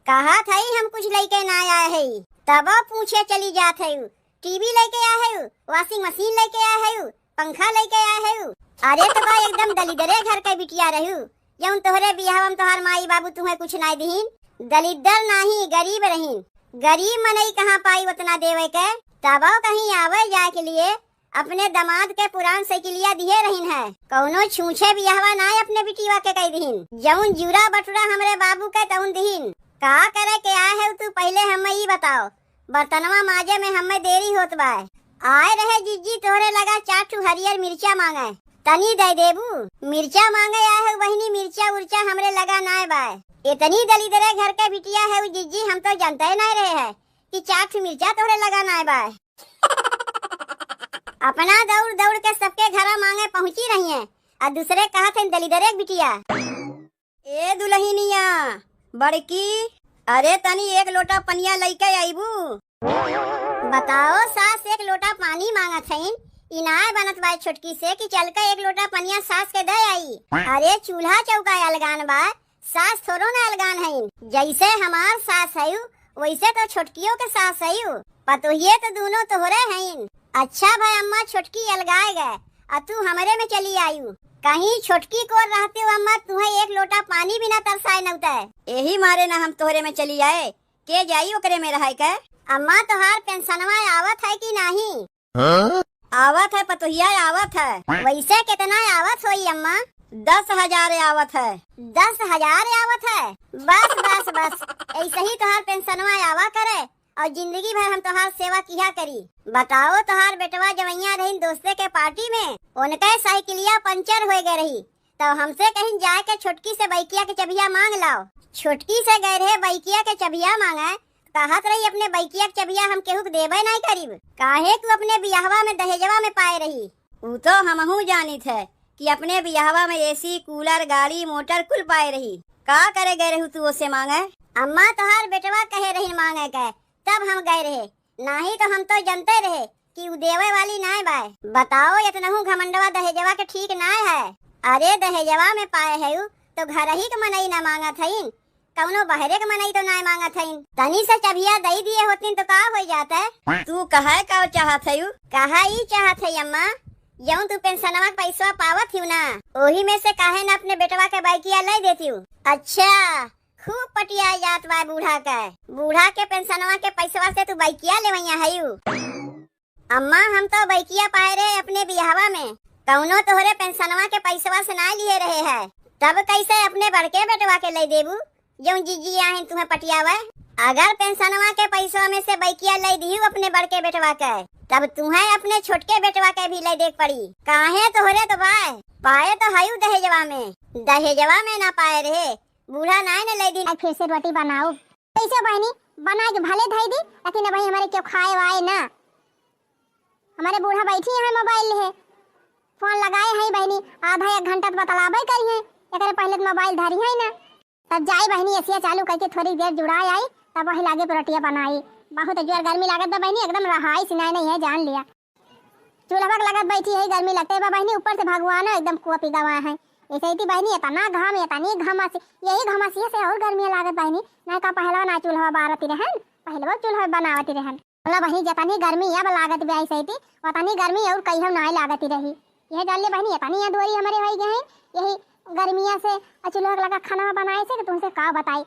कहत हई हम कुछ लइके ना आए हई, तबो पूछे चली जात हई। टीवी लइके आए हई, वॉशिंग मशीन लइके आए हई, पंखा लइके आए हई। अरे तो का एकदम दलिदरे घर के बिटिया रहू, जौन तोहरे बियाहवा में तोहार माई बाबू तुहे कुछ नाय दिहिन? दलिदर नाही, गरीब रहिन। गरीब मनई कहाँ पाई उतना देवे के? तबो कहीं आवे जाए के लिए अपने दामाद के पुरान साइकिलिया दिहे रहिन है। कौनो छूछे बियाहवा नाय अपने बिटिया के कई दिहिन। जौन जूरा बटुरा हमरे बाबू के तौन दिहिन। का करे के आए है तू, पहिले हमें ई बताओ। बर्तनवा माजे में हमें देरी होत बाय। आए रहे जीजी तोहरे लगा चार ठू हरियर मिर्चा मांगे, तनी दे देबू? मिर्चा मांगे आए है बहिनी, मिर्चा उर्चा हमरे लगा नाय बाय। इतनी दलिदरे घर के बिटिया है उ जीजी, हम तो जानते नाय रहे है कि चार ठू मिर्चा तोहरे लगा नाय बाय। अपना दौड़ दौड़ के सबके घरा मांगे पहुंची रही है, आ दूसरे कहत हैं दलिदरे के बिटिया। ए दुल्हनिया, बड़की, अरे तनी एक लोटा पनिया लइके आइबू। बताओ, सास एक लोटा पानी माँगत हईन, ई नाय बनत बा छोटकी से कि चल के एक लोटा पनिया सास के दे आई। अरे, चूल्हा चौका अलगान बा, सास थोड़ो ना अलगान हईन। जैसे हमार सास हयू, वैसे तो छोटकियो के सास हयू। पतोहिए तो दूनो तोहरे हईन। अच्छा भाई अम्मा, छोटकी अलगाए गए, आ तू हमरे में चली आयू। कहीं छोटकी कोर रहते हो अम्मा, तुहे एक लोटा पानी भी ना तरसाए नौते। यही मारे ना हम तोहरे में चली आए, के जाई ओकरे में रहे के? अम्मा, तोहार पेंशनवा आवत है कि नाही? हाँ? आवत है पतोहिया, आवत है। वैसे कितना आवत होई अम्मा? दस हजार आवत है। दस हजार आवत है? बस, बस, बस, ऐसे ही तोहार पेंशनवा आवा करे और जिंदगी भर हम तोहार सेवा किया करी। बताओ, तोहार बेटवा जवैया रहीन दोस्ते के पार्टी में, उनके साइकिलिया पंचर हो गए रही, तो हमसे कहीं जाए के छोटकी से बाइकिया के चबिया माँग लाओ। छोटकी से गए रहे बाइकिया के चबिया माँगे, कहत रही, "अपने बाइकिया के चबिया हम केहू के देबे नाहीं करीब।" काहे तू अपने बियाहवा में दहेजवा में पाए रही? ऊ तो हमहू जानित है कि अपने बियाहवा में एसी, कूलर, गाड़ी, मोटर कुल पाए रही। का करे गए रहू तू ओसे माँगे? अम्मा, तोहार बेटवा कहे रही माँगे के, तब हम गए रहे, नाहीं तो हम तो जनते रहे कि उ देवे वाली नाय बाय। बताओ, एतनहु घमंडवा दहेजवा के ठीक नाय है। अरे, दहेजवा में पाए है उ, तो घर ही के मनई ना माँगत हईन, कौनो बहरे के मनई तो नाय माँगत हईन। तनी से चबिया दई दिए होतीन तो का हो जाते? तू कहे का चाहत हयू? कहा ई चाहत है अम्मा, जौन तू पेंशनवा के पैसवा पावत हिउ ना, ओही में से काहे ना अपने बेटवा के बाइकिया ले देती हूँ। अच्छा, खूब पटिया जात बा बूढ़ा के। बूढ़ा के पेंशनवा के पैसवा से तू बाइकिया लेवैया हयू। अम्मा, हम तो बाइकिया पाए रहे अपने बियाहवा में, कौनो तोहरे पेंशनवा के पैसवा से ना लिए रहे है, तब कैसे अपने बड़के बेटवा के ले देबू, जौन जीजी आहिन तुम्हें पटियावे? अगर पेंशनवा के पैसवा में से बाइकिया ले दिहू अपने बड़के बेटवा के, तब तुम्हें अपने छोटके बेटवा के भी ले दे के पड़ी। काहे, तोहरे तो बाय, पाए तो हयू दहेजवा में, दहेजवा में ना पाए रहे, बूढ़ा नाय न ले दिन। आज फिर से रोटी बनाओ। कैसे बहनी, बना के भले धई दी, लेकिन अबहीं हमरे क्यों खाए वाए ना। हमरे बूढ़ा बैठी हैं मोबाइल लेहे, फोन लगाए हैं बहनी, आधा एक घंटा तो बतलाबे करी हैं, एकरे पहले तो मोबाइल धरी है ना। तब जाई बहनी, एसिया चालू करके थोड़ी देर जुड़ाए आई, तब वही लागे रोटिया बनाई। बहुत जोर गर्मी लागत बा बहनी, एकदम रहाई सिनाई नहीं है, जान लिया। चूल्हा के लगत बैठी है, गर्मी लगते बा बहिनी, ऊपर से भगवान एकदम कुआ पिगावा है। ऐसे ही बहिनी, इतना घाम, इतनी घामासी, यही घामासी से और गर्मी लागत बहिनी। ना का पहलवा ना चूल्हा बारती रहन, पहलवा चूल्हा बनावती रहन। बोला बहिनी, जितनी गर्मी अब लागत बा ऐसे ही, उतनी गर्मी और कहीं ना लागती रही। यह जान ले बहिनी, इतनी अधूरी हमारे हो गए हैं, यही गर्मिया से और चूल्हा के लगा खाना बनाए से कि तुमसे का बताई।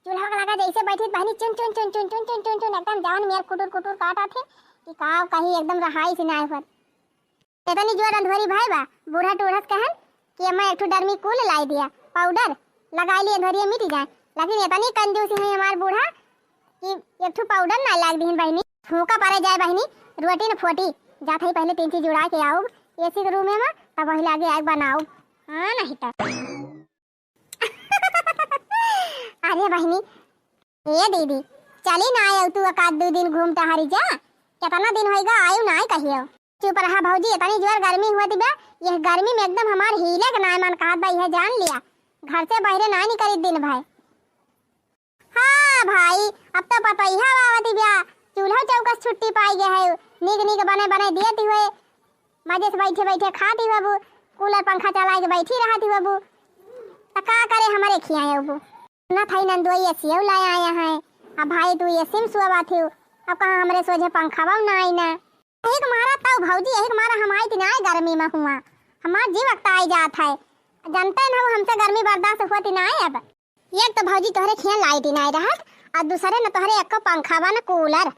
चूल्हा के लगा जैसे बैठी बहिनी, चुन चुन चुन चुन चुन चुन चुन चुन एकदम जान मेर कुटुर कुटुर काटा थे कि का कहीं एकदम रहाई से ना होत। इतनी जोर अंधोरी भाई बा, बूढ़ा टूढ़स कहन कि अम्मा एक ठो डर्मी कूल लाई दिया, पाउडर लगाई लिए अंधोरिया मिट जाए। लेकिन इतनी कंजूसी है हमार बूढ़ा कि एक ठो पाउडर ना लाग दीन बहिनी। फूका परे जाए बहिनी, रोटी न फोटी, जात ही पहले तीन चीज उड़ा के आऊब एसी के रूम में, तब वही लागे आग बनाऊब। हाँ, नहीं तो। अरे बहिनी, ए दीदी, चली ना आयो तू एक आध दू दिन घूम टहरी जा, कितना दिन होइगा आयु नाय कहियो। चुप रहा भौजी, इतनी जोर गर्मी हुआ बा, यह गर्मी में एकदम हमार हीले के नाय मन कहत बा, यह जान लिया, घर से बहरे नाय निकली दिन भर। हाँ भाई, अब तो पतोहिया आवत बा, चूल्हा चौका से छुट्टी पाई गए है, नीक नीक बने बने देती हुए, मजे से बैठे बैठे खाती हुए बू, कूलर पंखा चला के बैठी रहती हुए बू, तो का करे हमारे खियाए बू। ना थाई नंदुआ ये सेव लाए आया है, अब भाई तू ये सिम सुआ बात हो, अब कहाँ हमारे सोझे पंखा बाऊ ना आई ना। यही के मारा तब भौजी, यही के मारा हम आई थी ना गर्मी में हुआ, हमार जीव अकताई जात है, जनते न हो हमसे गर्मी बर्दाश्त हुआ थी ना अब। एक तो भौजी तोहरे खियाँ लाइट ही नाई रहत, और दूसरे न तोहरे एको पंखा बा न कूलर।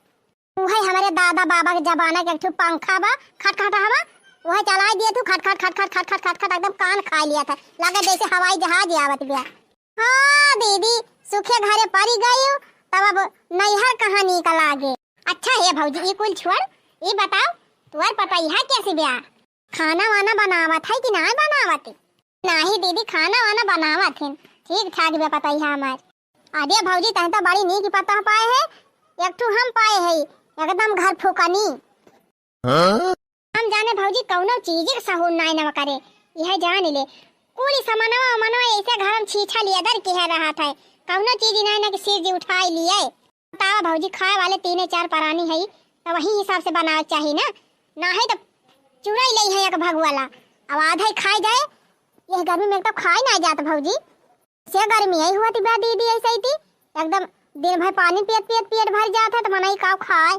उहे हमरे दादा बाबा के जमाना के एक ठो पंखा बा, खटखट हवा, उहे चलाई दिए तू, खटखट खटखट खटखट खटखट एकदम कान खाई लिया था, लगे जैसे हवाई जहाज आवत बिया। हाँ दीदी, सुखे घरे परी गई, तब अब नैहर कहाँ नीक लागे। अच्छा हे भौजी, ई कुल छोड़, ई बताओ, तुअर पतैहा कैसे बिया? खाना वाना बनावत है कि नाय बनावत? नाही दीदी, खाना वाना बनावत है, ठीक ठाक बे पतैहा हमार। अरे भौजी, तहन तो बड़ी नीक पतोह पाए है, एक ठू हम पाए है, एकदम घर फूकनी। हाँ? हम जाने भौजी कौनो चीज के सहूर नाय न करे, यह जान ले। कुल सामानवा उमानवा ऐसे घर में छीछा लिया दर के है रहत है, कौनो चीज नाय न कि सिर जी उठाई लिए। बतावा भौजी, खाए वाले तीने चार परानी है, तो वही हिसाब से बनावे के चाही ना, ना है तो चुराई ले है एक भगवाला, अब आधा ही खाए जाए। यह गर्मी में तो खाए ना जात भौजी, से गर्मी है हुअत बा दीदी, ऐसे ही थी एकदम दिन भर पानी पियत पियत पेट भर जात है, तो मनई का खाए।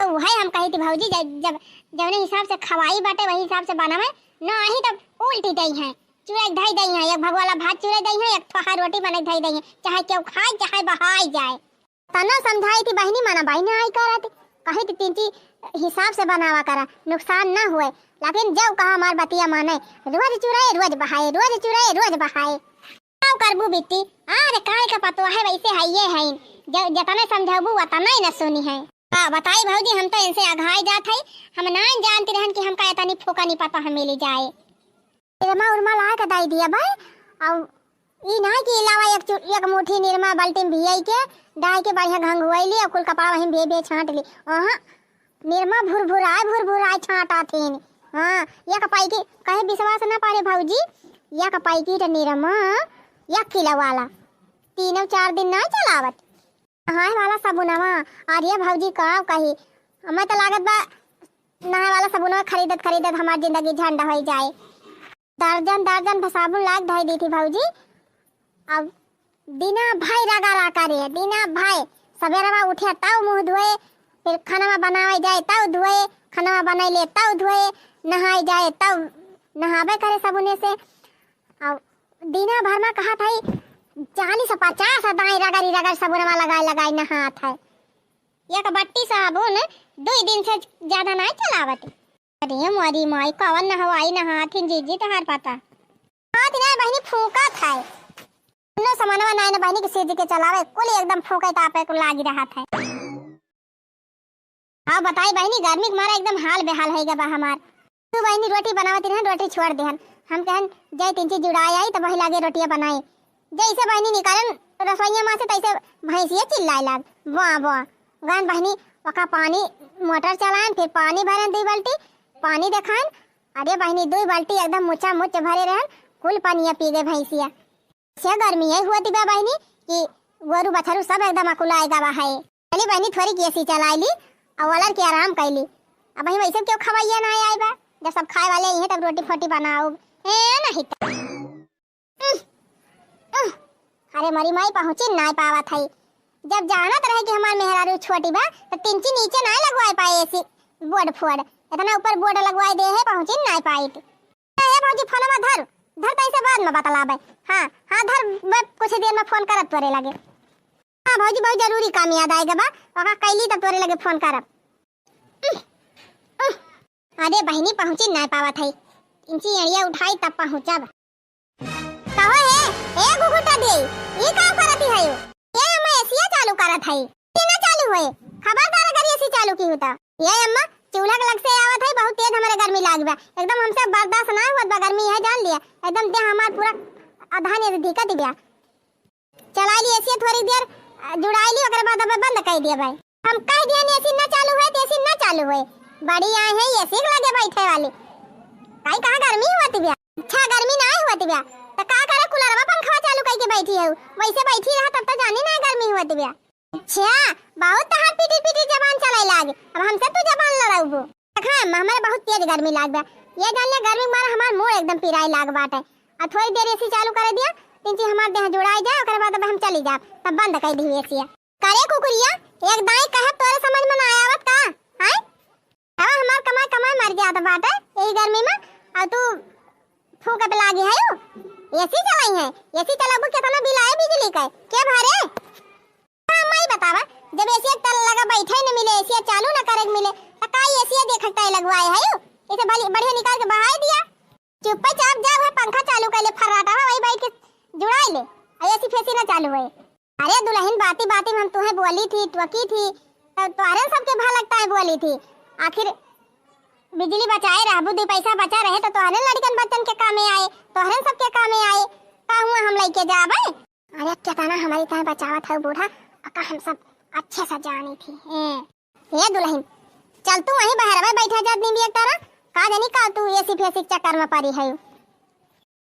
तो वही हम कही थी भौजी, जब, जब जौने हिसाब से खवाई बाटे वही हिसाब से बनावे, ना ही तो उल्टी दई है, चुराई धई दई है, एक भगवाला भात चुराई दई है, एक थोहा रोटी बने धई दई है, चाहे केहू खाए चाहे बहाई जाए। तना समझाई थी बहिनी, मना बहिनी आई करत, कही थी तिनची हिसाब से बनावा करा, नुकसान ना हुए। लेकिन जब कहा हमार बतिया माने, रोज चुराए, रोज बहाए, रोज चुराए, रोज बहाए। का करबू बिट्टी? अरे काय का पतोह है, वैसे है ये है। ज-, जतने समझाबू वतने न सुनी है। का बताई भौजी, हम तो इनसे अघाई जात है, हम ना जानती रहन कि हमका इतनी फूका नहीं पता हम मिली जाए। निरमा उरमा ला के दाई दिया भाई। और ई ना कि लावा एक चु-, एक मुट्ठी निरमा बाल्टी में भियाई के, डाई के बढ़िया घंघुआई ली, और कुल कपड़ा वहीं भे भे छांट ली। अहाँ, निरमा भुरभुराए भुरभुराए छांटा थीन। हाँ, एक पैकेट, कहे विश्वास ना पारे भौजी, एक पैकेट निरमा एक किलो वाला, तीनों चार दिन ना चलावत। नहाए वाला साबुनवा, अरे भौजी का कही, हमें तो लागत बा नहाए वाला साबुनवा खरीदत खरीदत हमार जिंदगी झंड हो जाए। दर्जन दर्जन भर साबुन लाग धई दी थी भौजी। अब दिना भर रगड़ा करे, दिना भर सवेरवा उठे तब मुंह धोए, फिर खाना बनावे जाए तब धोए, खाना बनाई ले तब धोए, नहाए जाए तब नहावे करे साबुने से। अब दिना भर में कहा था चालीस पचास दाई रगड़ी रगड़ साबुनवा लगाए लगाए नहात है। एक बट्टी साबुन दुई दिन से ज्यादा नाई चलावत। अरे मोरी माई, कवन नहवाई नहाथिन जीजी तहार पता। हाथ ना बहिनी फूकत है। उन्नो समनवा नाई ना बहिनी के सीज के चलावे, कुल एकदम फूके तापे को लागी रहत है। हाँ बताई बहिनी, गर्मी के मारा एकदम हाल बेहाल होई गबा हमार। तू बहिनी रोटी बनावत रहन, रोटी छोड़ देहन। हम कहन, "जय तिनची जुड़ाई आई, तब वही लागे रोटियां बनाई।" जैसे बहिनी निकालन रसोइया में से, तैसे भैंसिया चिल्लाए लाग, "वाह, वाह।" गन बहिनी, ओका पानी, मोटर चलाएन, फिर पानी भरन दुई बाल्टी, पानी देखाएन। अरे बहिनी, दुई बाल्टी एकदम मुच्चा मुच्च भरे रहन, कुल पानिया पी गए भैंसिया। से गर्मी है हुआ तिबा बहिनी कि गोरू बछरू सब एकदम अकुलाए गवा है। चली बहिनी, थोड़ी की एसी चलाई ली, और वलर के आराम कैली। अब वही वैसे क्यों खवाइया ना आए बा, जब सब खाए वाले ही हैं तब रोटी फोटी बनाओ। ए नहीं तो। उह, उह। अरे मरी माई, पहुँची ना पावत है। जब जानत रहे कि हमार मेहरारू छोटी बा, तो तिनची नीचे ना लगवाए पाए एसी बोर्ड फोर्ड। इतना ऊपर बोर्ड लगवाए दे है, पहुँची ना पाई। ए भौजी, फोनवा धर, धर, तैसे बाद में बतलाबे। हाँ, हाँ, धर, मैं कुछ देर में फोन करब तोरे लगे। हाँ भौजी, बहुत जरूरी काम याद आएगा बा, ओका कैली तब तोरे लगे फोन करब। उह, उह। अरे बहिनी, पहुँची ना पावत है, इंची एड़िया उठाई तब पहुँचब। कहो हे, ए घुघुटा दे, ई का करत है? ये हम एसिया चालू करत है। ई ना चालू होए। खबरदार अगर एसी चालू की होता। ये अम्मा, चूल्हा के लग से आवत है, बहुत तेज हमरे गर्मी लाग बा। एकदम हमसे बर्दाश्त ना होत बा गर्मी है, जान लिया। एकदम देह हमार पूरा अधान ये धिकत बा। चला ली एसी थोड़ी देर, अ, जुड़ाई ली, ओकरे बाद अब बंद कर दिया भाई। हम कह दिया एसी ना चालू होए तो एसी ना चालू होए। बड़ी आए हैं एसी के लगे बैठे वाली। काई कहाँ गर्मी होत बा? अच्छा गर्मी ना होत बा। तो का करे कूलरवा पंखवा चालू करके बैठी है? वैसे बैठी रहा तब तो जानी ना गर्मी होत बा। अच्छा, बहुत तहार पीटी पीटी जबान चलाए लाग। अब हमसे तू जबान लड़ाउबो। देखा अम्मा, हमारे बहुत तेज गर्मी लाग बा। ये जान ले गर्मी के मारे हमार मुंह एकदम पिराए लाग बाटे। आ थोड़ी देर एसी चालू कर दिया, तिनची हमार देह जुड़ाए जाए, ओकरे बाद अब हम चली जाब, तब बंद कर दी एसी। करे कुकुरिया, एक दाई कहे तोरे समझ में ना आवत का? हैं? अब हमार कमाई कमाई मर जात बाटे यही गर्मी में, और तू फूके पे लागी है यू? एसी चलाई है, एसी चलाबू कितना बिल आए बिजली का? के भरे? हाँ, माई बतावा, जब एसी तल लगा बैठे न मिले, एसी चालू न करे के मिले, त का एसी देखत ताई लगवाए है यू? इसे भली बढ़िया निकाल के बहाई दिया। चुप्पे चाप जा, वह पंखा चालू कर ले, फर्राटा है, वही बैठ के जुड़ाई ले, और एसी फेसी ना चालू है। अरे दुल्हन, बाती बाती में हम तुम्हें बोली थी, टोकी थी, तो तोहरे सबके भा लगता है बोली थी। आखिर बिजली बचाए रहबू, दो पैसा बचा रहे तो तोहरे लड़कन बच्चन के कामे आए, तोहरे सबके कामे आए। का हुआ हम लेके जाबे? अरे केतना हमारी तय बचावत है बूढ़ा, अका हम सब अच्छे से जानी थी। ए, ए दुल्हन, चल तू वहीं बहरवे बैठा जा, दिन भी एक तरह का जानी का तू एसी फेसी के चक्कर में पड़ी है।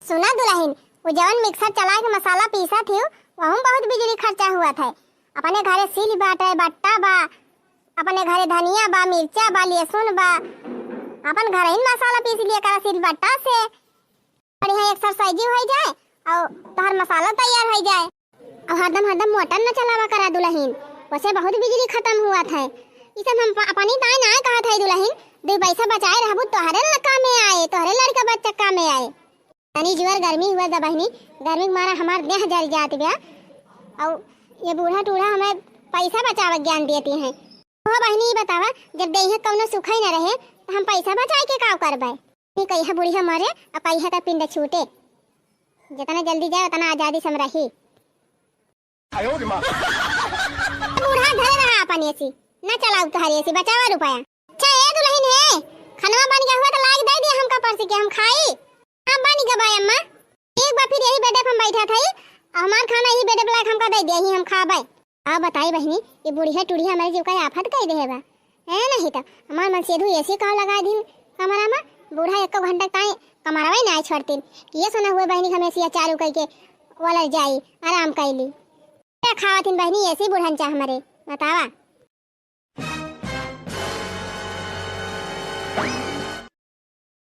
सुना दुल्हन, वो जवन मिक्सर चला के मसाला पीसा थी, वहू में बहुत बिजली खर्चा हुआ था। अपने घरे सील बाटे, बट्टा बा, अपने घरे धनिया बा, मिर्चा बा, लहसुन बा, अपन घरहिन मसाला पीस लिया करा सिलबट्टा से। बढ़िया exercise होइ जाए और तोहर मसाला तैयार होइ जाए। और हरदम, हरदम मोटर न चलावा करा दुलहिन, वैसे बहुत बिजली खतम हुआ था। ई सब हम प-, अपनी ताई नाय कहत है दुलहिन, दुइ पैसा बचाए रहबू, तोहरे ल कामे आए, तोहरे लड़का बच्चा कामे आए। तनी जुअर गर्मी हुआ दा बहिनी, गर्मी के मारा हमार देह जल जात बा। और ये बूढ़ा टूढ़ा हमें पैसा बचावे के ज्ञान देती हैं। हो बहिनी, ई बतावा, जब देहिया कौनो सुखई न रहे, तो हम पैसा बचाए के का करबे? ई कहिया बुढ़िया मरे, आ कहिया का पिंड छूटे। जितना जल्दी जाए, उतना आजादी से हम रही। बूढ़ा धरे रहा अपन AC, न चलाऊ तोहार AC, बचावा रुपया। अच्छा ए दुलहिन हे, खनवा बन गया हुआ तो लाग दे दिया हमका परसी के हम खाई। हाँ बन गया बा अम्मा। ठीक बा, फिर यही बेडे पे हम बैठा था, और हमार खाना यही बेडे पे लाके हमका दे दिया, यही हम खाबे। आ बताई बहिनी, ये बुढ़िया टुढ़िया हमारे जीव का आफत कई देहे बा। ए नहीं तो हमार मनसेधु AC का लगा दिन कमरा में, बूढ़ा एको घंटा ताई कमरवा ही ना छोड़तीन। ये सुना हुए बहिनी, हम AC चालू करके वाला जाई, आराम कैली। क्या खावत हिन बहिनी AC बुढ़न चा हमारे, बतावा।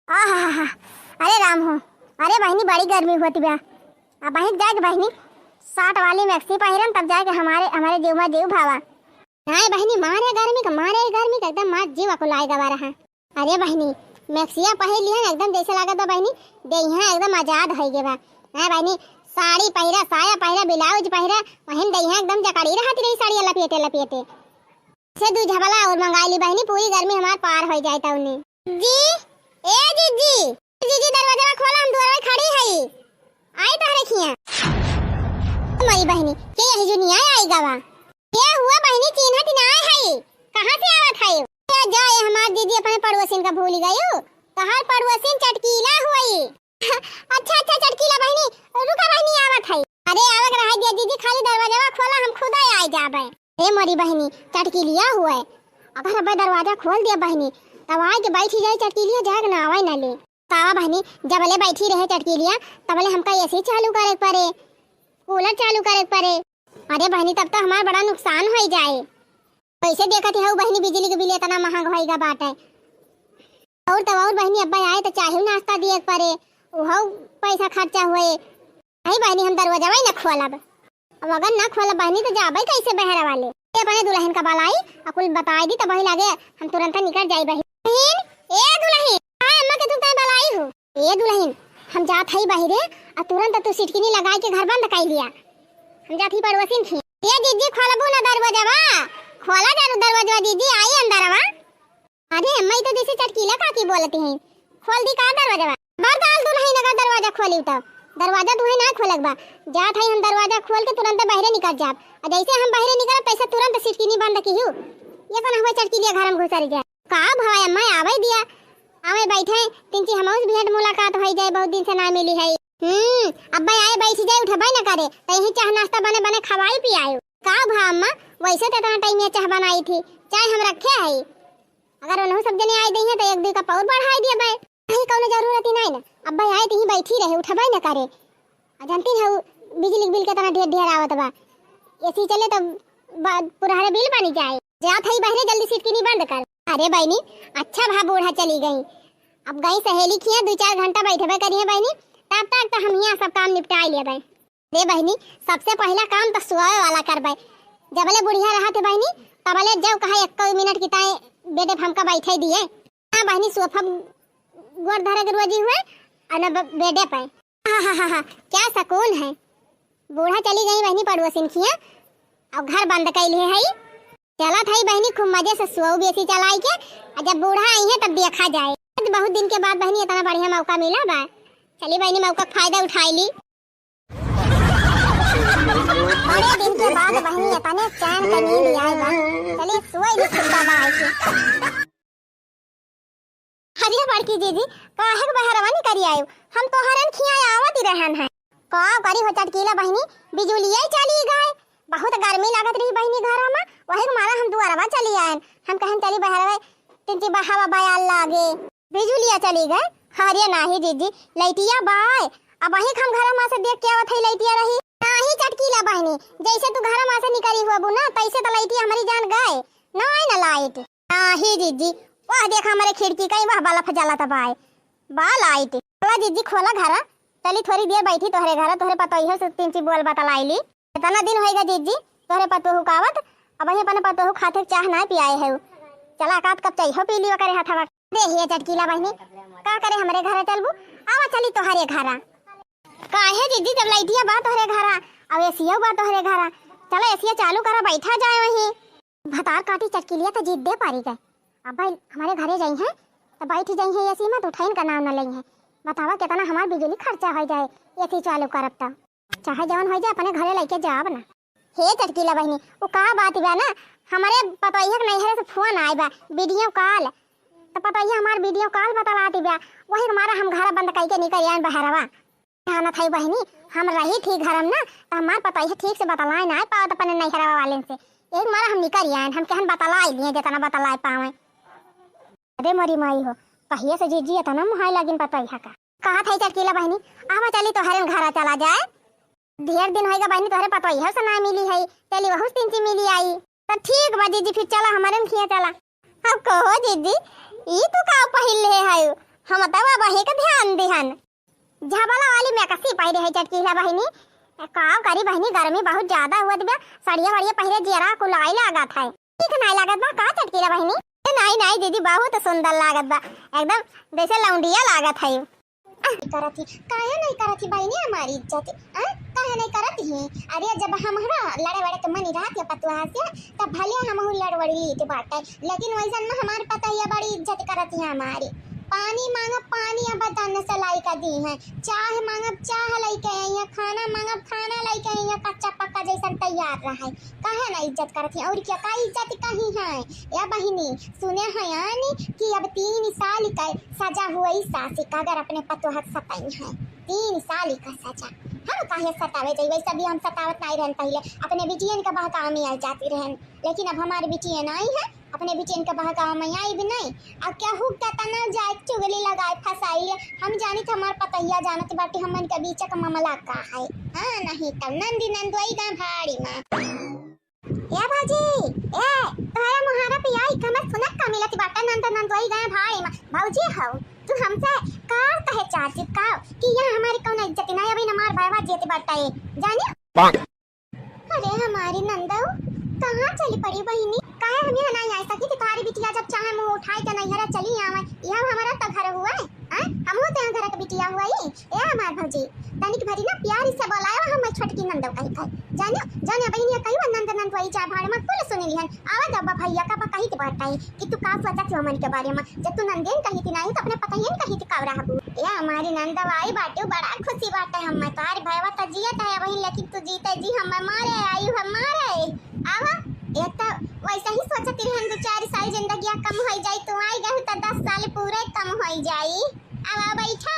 आहा, अरे राम हो, अरे बहिनी बड़ी गर्मी होती बा। अब बहिन जाके बहिनी साठ वाली मैक्सी पहिरन, तब जाके हमारे, हमारे जीव में जीव भावा। नाय बहिनी, मारे गर्मी का, मारे गर्मी का एकदम मार जीव अकुलाए गवा रहा। अरे बहिनी, मैक्सिया पहिर लिहन एकदम जैसे लागत बा बहिनी, देहिया एकदम आजाद होइ गे बा। नाय बहिनी, साड़ी पहिरा, साया पहिरा, ब्लाउज पहिरा, बहिन देहिया एकदम जकड़ी रहत रही साड़ी लपेटे लपेटे। से दू झबला और मंगाई ली बहिनी, पूरी गर्मी हमार पार होइ जाए तौने। जी, ए जीजी, जीजी दरवाजा खोला, हम दुआर में खड़ी हई, आई तहरे खिया। मरी बहिनी, के यही जुनिया आई गवा? के हुआ बहिनी, चिन्हत ना हई, कहाँ से आवत हई? ए जा, ए हमार जीजी अपने पड़ोसिन का भूल गयू, तहार पड़ोसिन चटकीला हुई। अच्छा, अच्छा, चटकीला बहिनी, रुका बहिनी, आवत हई। अरे, आवे के रहे दिया जीजी, खाली दरवाजा खोला, हम खुदा आई जाबे। ए मोरी बहिनी, चटकीलिया हुए, अगर अबे दरवाजा खोल दिया बहिनी, तब आए के बैठी जाए चटकीलिया, जाए के ना आवे ना ले। कावा बहिनी, जबले बैठी रहे चटकीलिया, तबले हमका AC चालू करे के पड़े, कूलर चालू करे के पड़े। अरे बहिनी, तब तो हमार बड़ा नुकसान होइ जाए। कैसे देखत हऊ बहिनी, बिजली के बिल इतना महंग होइगा बाटे। और तब और बहिनी, अब्बा आए तो चाहे नाश्ता दिए के पड़े, उहो पैसा खर्चा हुए। नहीं बहिनी, हम दरवाजा वही ना खोलब। अब अगर ना खोलब बहिनी, तो जाबे कैसे बहरा वाले? ये अपने दुलहिन का बलाई, अकुल बताई दी, तब वही लागे हम तुरंत निकल जाई बहिन। बहिन, ए दुलहिन, हाँ अम्मा के तू तय बलाई हो। ए दुलहिन, हम जात हई बहिरे, आ तुरंत तू सिटकिनी लगाई के घर बंद कई लिया। हम जात ही पड़ोसिन खी। ए जीजी, खोलबू ना दरवाजवा? खोला जरूर दरवाजवा जीजी, आई अंदरवा। अरे अम्मा, ई तो जैसे चटकीला काकी बोलती हैं। खोल दी का दरवाजवा? बरदाल दुलहिन, अगर दरवाजा खोली तो दरवाजा तुहे ना खोलक बा। जात हई हम दरवाजा खोल के तुरंत बहरे निकल जाब। आ जैसे हम बहरे निकलब, तैसे तुरंत सिटकिनी बंद किहू। ये तो ना हुआ चटकीलिया घर में घुसर जाए। का भवा अम्मा, आवे दिया, आवे बैठे, तिनची हमहू से भेंट मुलाकात होइ जाए, बहुत दिन से ना मिली है। हम्म, अब्बा आए बैठ जाए, उठबे न करे, तो यही चाह नाश्ता बने बने खवाई पियाए। का भवा अम्मा, वैसे तो इतना टाइम ये चाह बनाई थी, चाय हम रखे है, अगर उन्हों सब जने आए दही तो एक दुई कप और बढ़ाई दिया बे। नहीं, कौनो जरूरत ही नहीं ना, अब्बा आए तो ही बैठी रहे, उठबे न करे। आ जानती है, बिजली के बिल कितना ढेर ढेर आवत बा, AC चले तो बा-, पुरहरे बिल बनी जाए। जात हई बहरे, जल्दी सिटकिनी बंद कर। अरे बहिनी, अच्छा भा बूढ़ा चली गई। अब गई सहेली खिया, दू चार घंटा बैठबे करिहे बहिनी, तब तक तो हम यहाँ सब काम निपटाई लेबे। अरे बहिनी, सबसे पहला काम तो सोए वाला करबे। जबले बुढ़िया रहत है बहिनी, तबले जब कहा एक मिनट की ताई बेडे पे हमका बैठे दिए। ना बहिनी, सोफा गोड़ धरे के रोजी हुए और ना ब-, बेडे पे। आहाहाहा, क्या सुकून है। बूढ़ा चली गई बहिनी पड़ोसिन खिया, अब घर बंद कैले है। चलत हई बहिनी, खूब मजे से सोऊ AC चलाई के, आ जब बूढ़ा आई है तब देखा जाए। आज बहुत दिन के बाद बहिनी इतना बढ़िया मौका मिला बा, चली बहिनी मौका का फायदा उठाई ली। बड़े दिन के बाद बहिनी इतने चैन के नींद आए बा, चली सोई ली सुंदर बा आई के। अरे बड़की जीजी, काहे के बहरवा निकरी आयु? हम तोहरन खिया आवत ही रहन है। का करी हो चटकीला बहिनी, बिजुलिया ही चली गए। बहुत गर्मी लागत रही बहिनी घर में, वही के मारा हम दुआरवा चली आयन। हम कहन चली बहरवा, तिनची बहावा बयाल लागे। बिजुलिया चली गए? अरे नाही जीजी, लइटिया बाय। अब वही हम घर में से देख के आवत है लइटिया रही। नाही चटकीला बहिनी, जैसे तू घर में से निकली हुआ बुना, तैसे तो लइटिया हमारी जान गए। नाहीं ना लाइट। नाहीं जिज्जी, वह देखा हमरे खिड़की कहीं वह बल्ब जलत बाय। बा लाइट। चला जिज्जी खोला घरा। चली थोरी देर बैठी तोहरे घरा, तोहरे पतोहियो से तीन ची बोल बतलाई ली। इतना दिन होइगा जिज्जी, तोहरे पतोहू कावत, अबहीं अपने पतोहू खातिर चाह नाहीं पियाए है। चला एकाध कप चाहो पी ली ओकरे हथवा। दे हे चटकीला बहिनी, का करे हमरे घरा चलबू? आवा चली तोहरे घरा। काहे जिज्जी, जब लाइटिया बा तोहरे घरा, अब एसियो बा तोहरे घरा, चला एसिया चालू करा, बैठा जाए वहीं। भतार काटी चटकीलिया तो जिद्दे पारी गए। अब भाई हमरे घरे जाई हैं, तो बैठ जाई हैं एसी में, तो उठाइन का नाम न लेई हैं। बतावा कितना हमार बिजली खर्चा हो जाए एसी चालू करब तो। चाहे जवन हो जाए, अपने घरे लेके जाब ना। हे चटकीला बहिनी, उ का बात बा ना, हमरे पतोहिया के नैहरे से फोन आए बा, वीडियो कॉल। तो पतोहिया हमार वीडियो कॉल बतलाती बा, वही के मारा हम घर बंद करके निकल आए बहरवा। जानत है बहिनी, हम रही थी घर में ना, तो हमार पतोहिया ठीक से बतलाए ना पावत अपने नैहरवा वालेन से। यही मारा हम निकल आए, हम कहन बतलाए लिए जितना बतलाए पावे। अरे मोरी माई हो, कहिए से जिज्जी इतना मुहाई लागिन पतोहिया का। कहा था चटकीला बहिनी, आवा चली तोहरे घरा चला जाए। ढेर दिन होइगा बहिनी तोहरे पतोहिया से ना मिली है, चली वहू से तीन ची मिली आई। तो ठीक बा जिज्जी, फिर चला हमरे खिया चला। अब कहो जिज्जी, ई तू का पहिर ले है? हम तो अब वही का ध्यान दिहन। झबला वाली मैक्सी पहिरे है चटकीला बहिनी। का करी बहिनी, गर्मी बहुत ज्यादा हुआ दिबा, सड़िया वड़िया पहिरे जियरा कुलाई लागत है। ठीक नाहीं लागत बा का चटकीला बहिनी? ए, नाहीं, नाहीं दीदी, बहुत सुंदर लागत बा, एकदम जैसे लौंडिया लागत है। आ, करत ही, काहे नहीं करत ही बहिनी हमारी इज्जत? आ, काहे नहीं करत ही? अरे, जब हमारा लड़े वड़े के मन रहत है पतोहा से, तब भले हमहू लड़ वड़ लीत बाटे, लेकिन वैसन में हमार पतोहिया बड़ी इज्जत करत है हमारी। पानी मांगब, पानी अब बदन से लाई का दी है, चाह मांगब, चाह लाई के आई है, खाना मांगब, खाना लाई के आई है, कच्चा पक्का जैसन तैयार रहे। काहे ना इज्जत करत ही? और क्या, का इज्जत कहीं है? या बहिनी, सुने हैं यानी कि अब तीन साल का सजा हुई सासी का, अगर अपने पतोह के सताई है, तीन साल का सजा। हम काहे सतावे जाई? वैसे भी हम सतावत नहीं रहन पहले, अपने बिटियन के बहकावे में आई जाती रहन, लेकिन अब हमारे बिटियन आई है, अपने बिटियन के बहकावे में आई भी नहीं। अब केहू के तना जाए चुगली लगाए फसाई ले, हम जानी तो हमार पतोहिया जानत बाटे हमन के बीच का मामला का है। हाँ, नहीं तब नंदी नंदोई गाँव भाड़ी में। ए भौजी, ए, तोहरा मुहारा पे आई कमर सुनत का मिलत बाटे, नंद नंदोई गए भाई म-, भौजी हौ, तू हमसे का कहे चाहती का कि यहाँ हमारी कौन इज्जत नहीं, अभी हमार भाईवा जीत बाटे, जानी? अरे हमारी नंदऊ, कहाँ चली पड़ी बहिनी? काहे हम यहाँ नहीं आ सकी थी? तुम्हारी बिटिया जब चाहे मुँह उठाए के नैहरा चली आवे, यह हमारा तो घर हुआ है। हाँ? हमहू तो यहाँ घर के बिटिया हुआ ही। ए हमार भौजी, तनिक भरी ना प्यारी से बोलायो हम छोटकी नंदो कही कही। जानो, जाने बहिनिया कही वो नंद नंद वही जा भाड़ में कुल सुन लिहन। आवा दब्बा भैया का बा कही तो बात आई कि तू का सोचत हो मन के बारे में। जब तू नंदेन कही थी नहीं तो अपने पतोहियन कही थी का रहबू। ए हमारी नंदो आई बाटे, बड़ा खुशी बाटे हम में। तोहार भैया तो जियत है वही, लेकिन तू जीते जी हम मारे आई हम मारे। आवा, एक तो वैसे ही सोचत रहन दो चार साल जिंदगिया कम हो जाई, तू आई गहू तो दस साल पूरे कम हो जाई। आवा बैठो।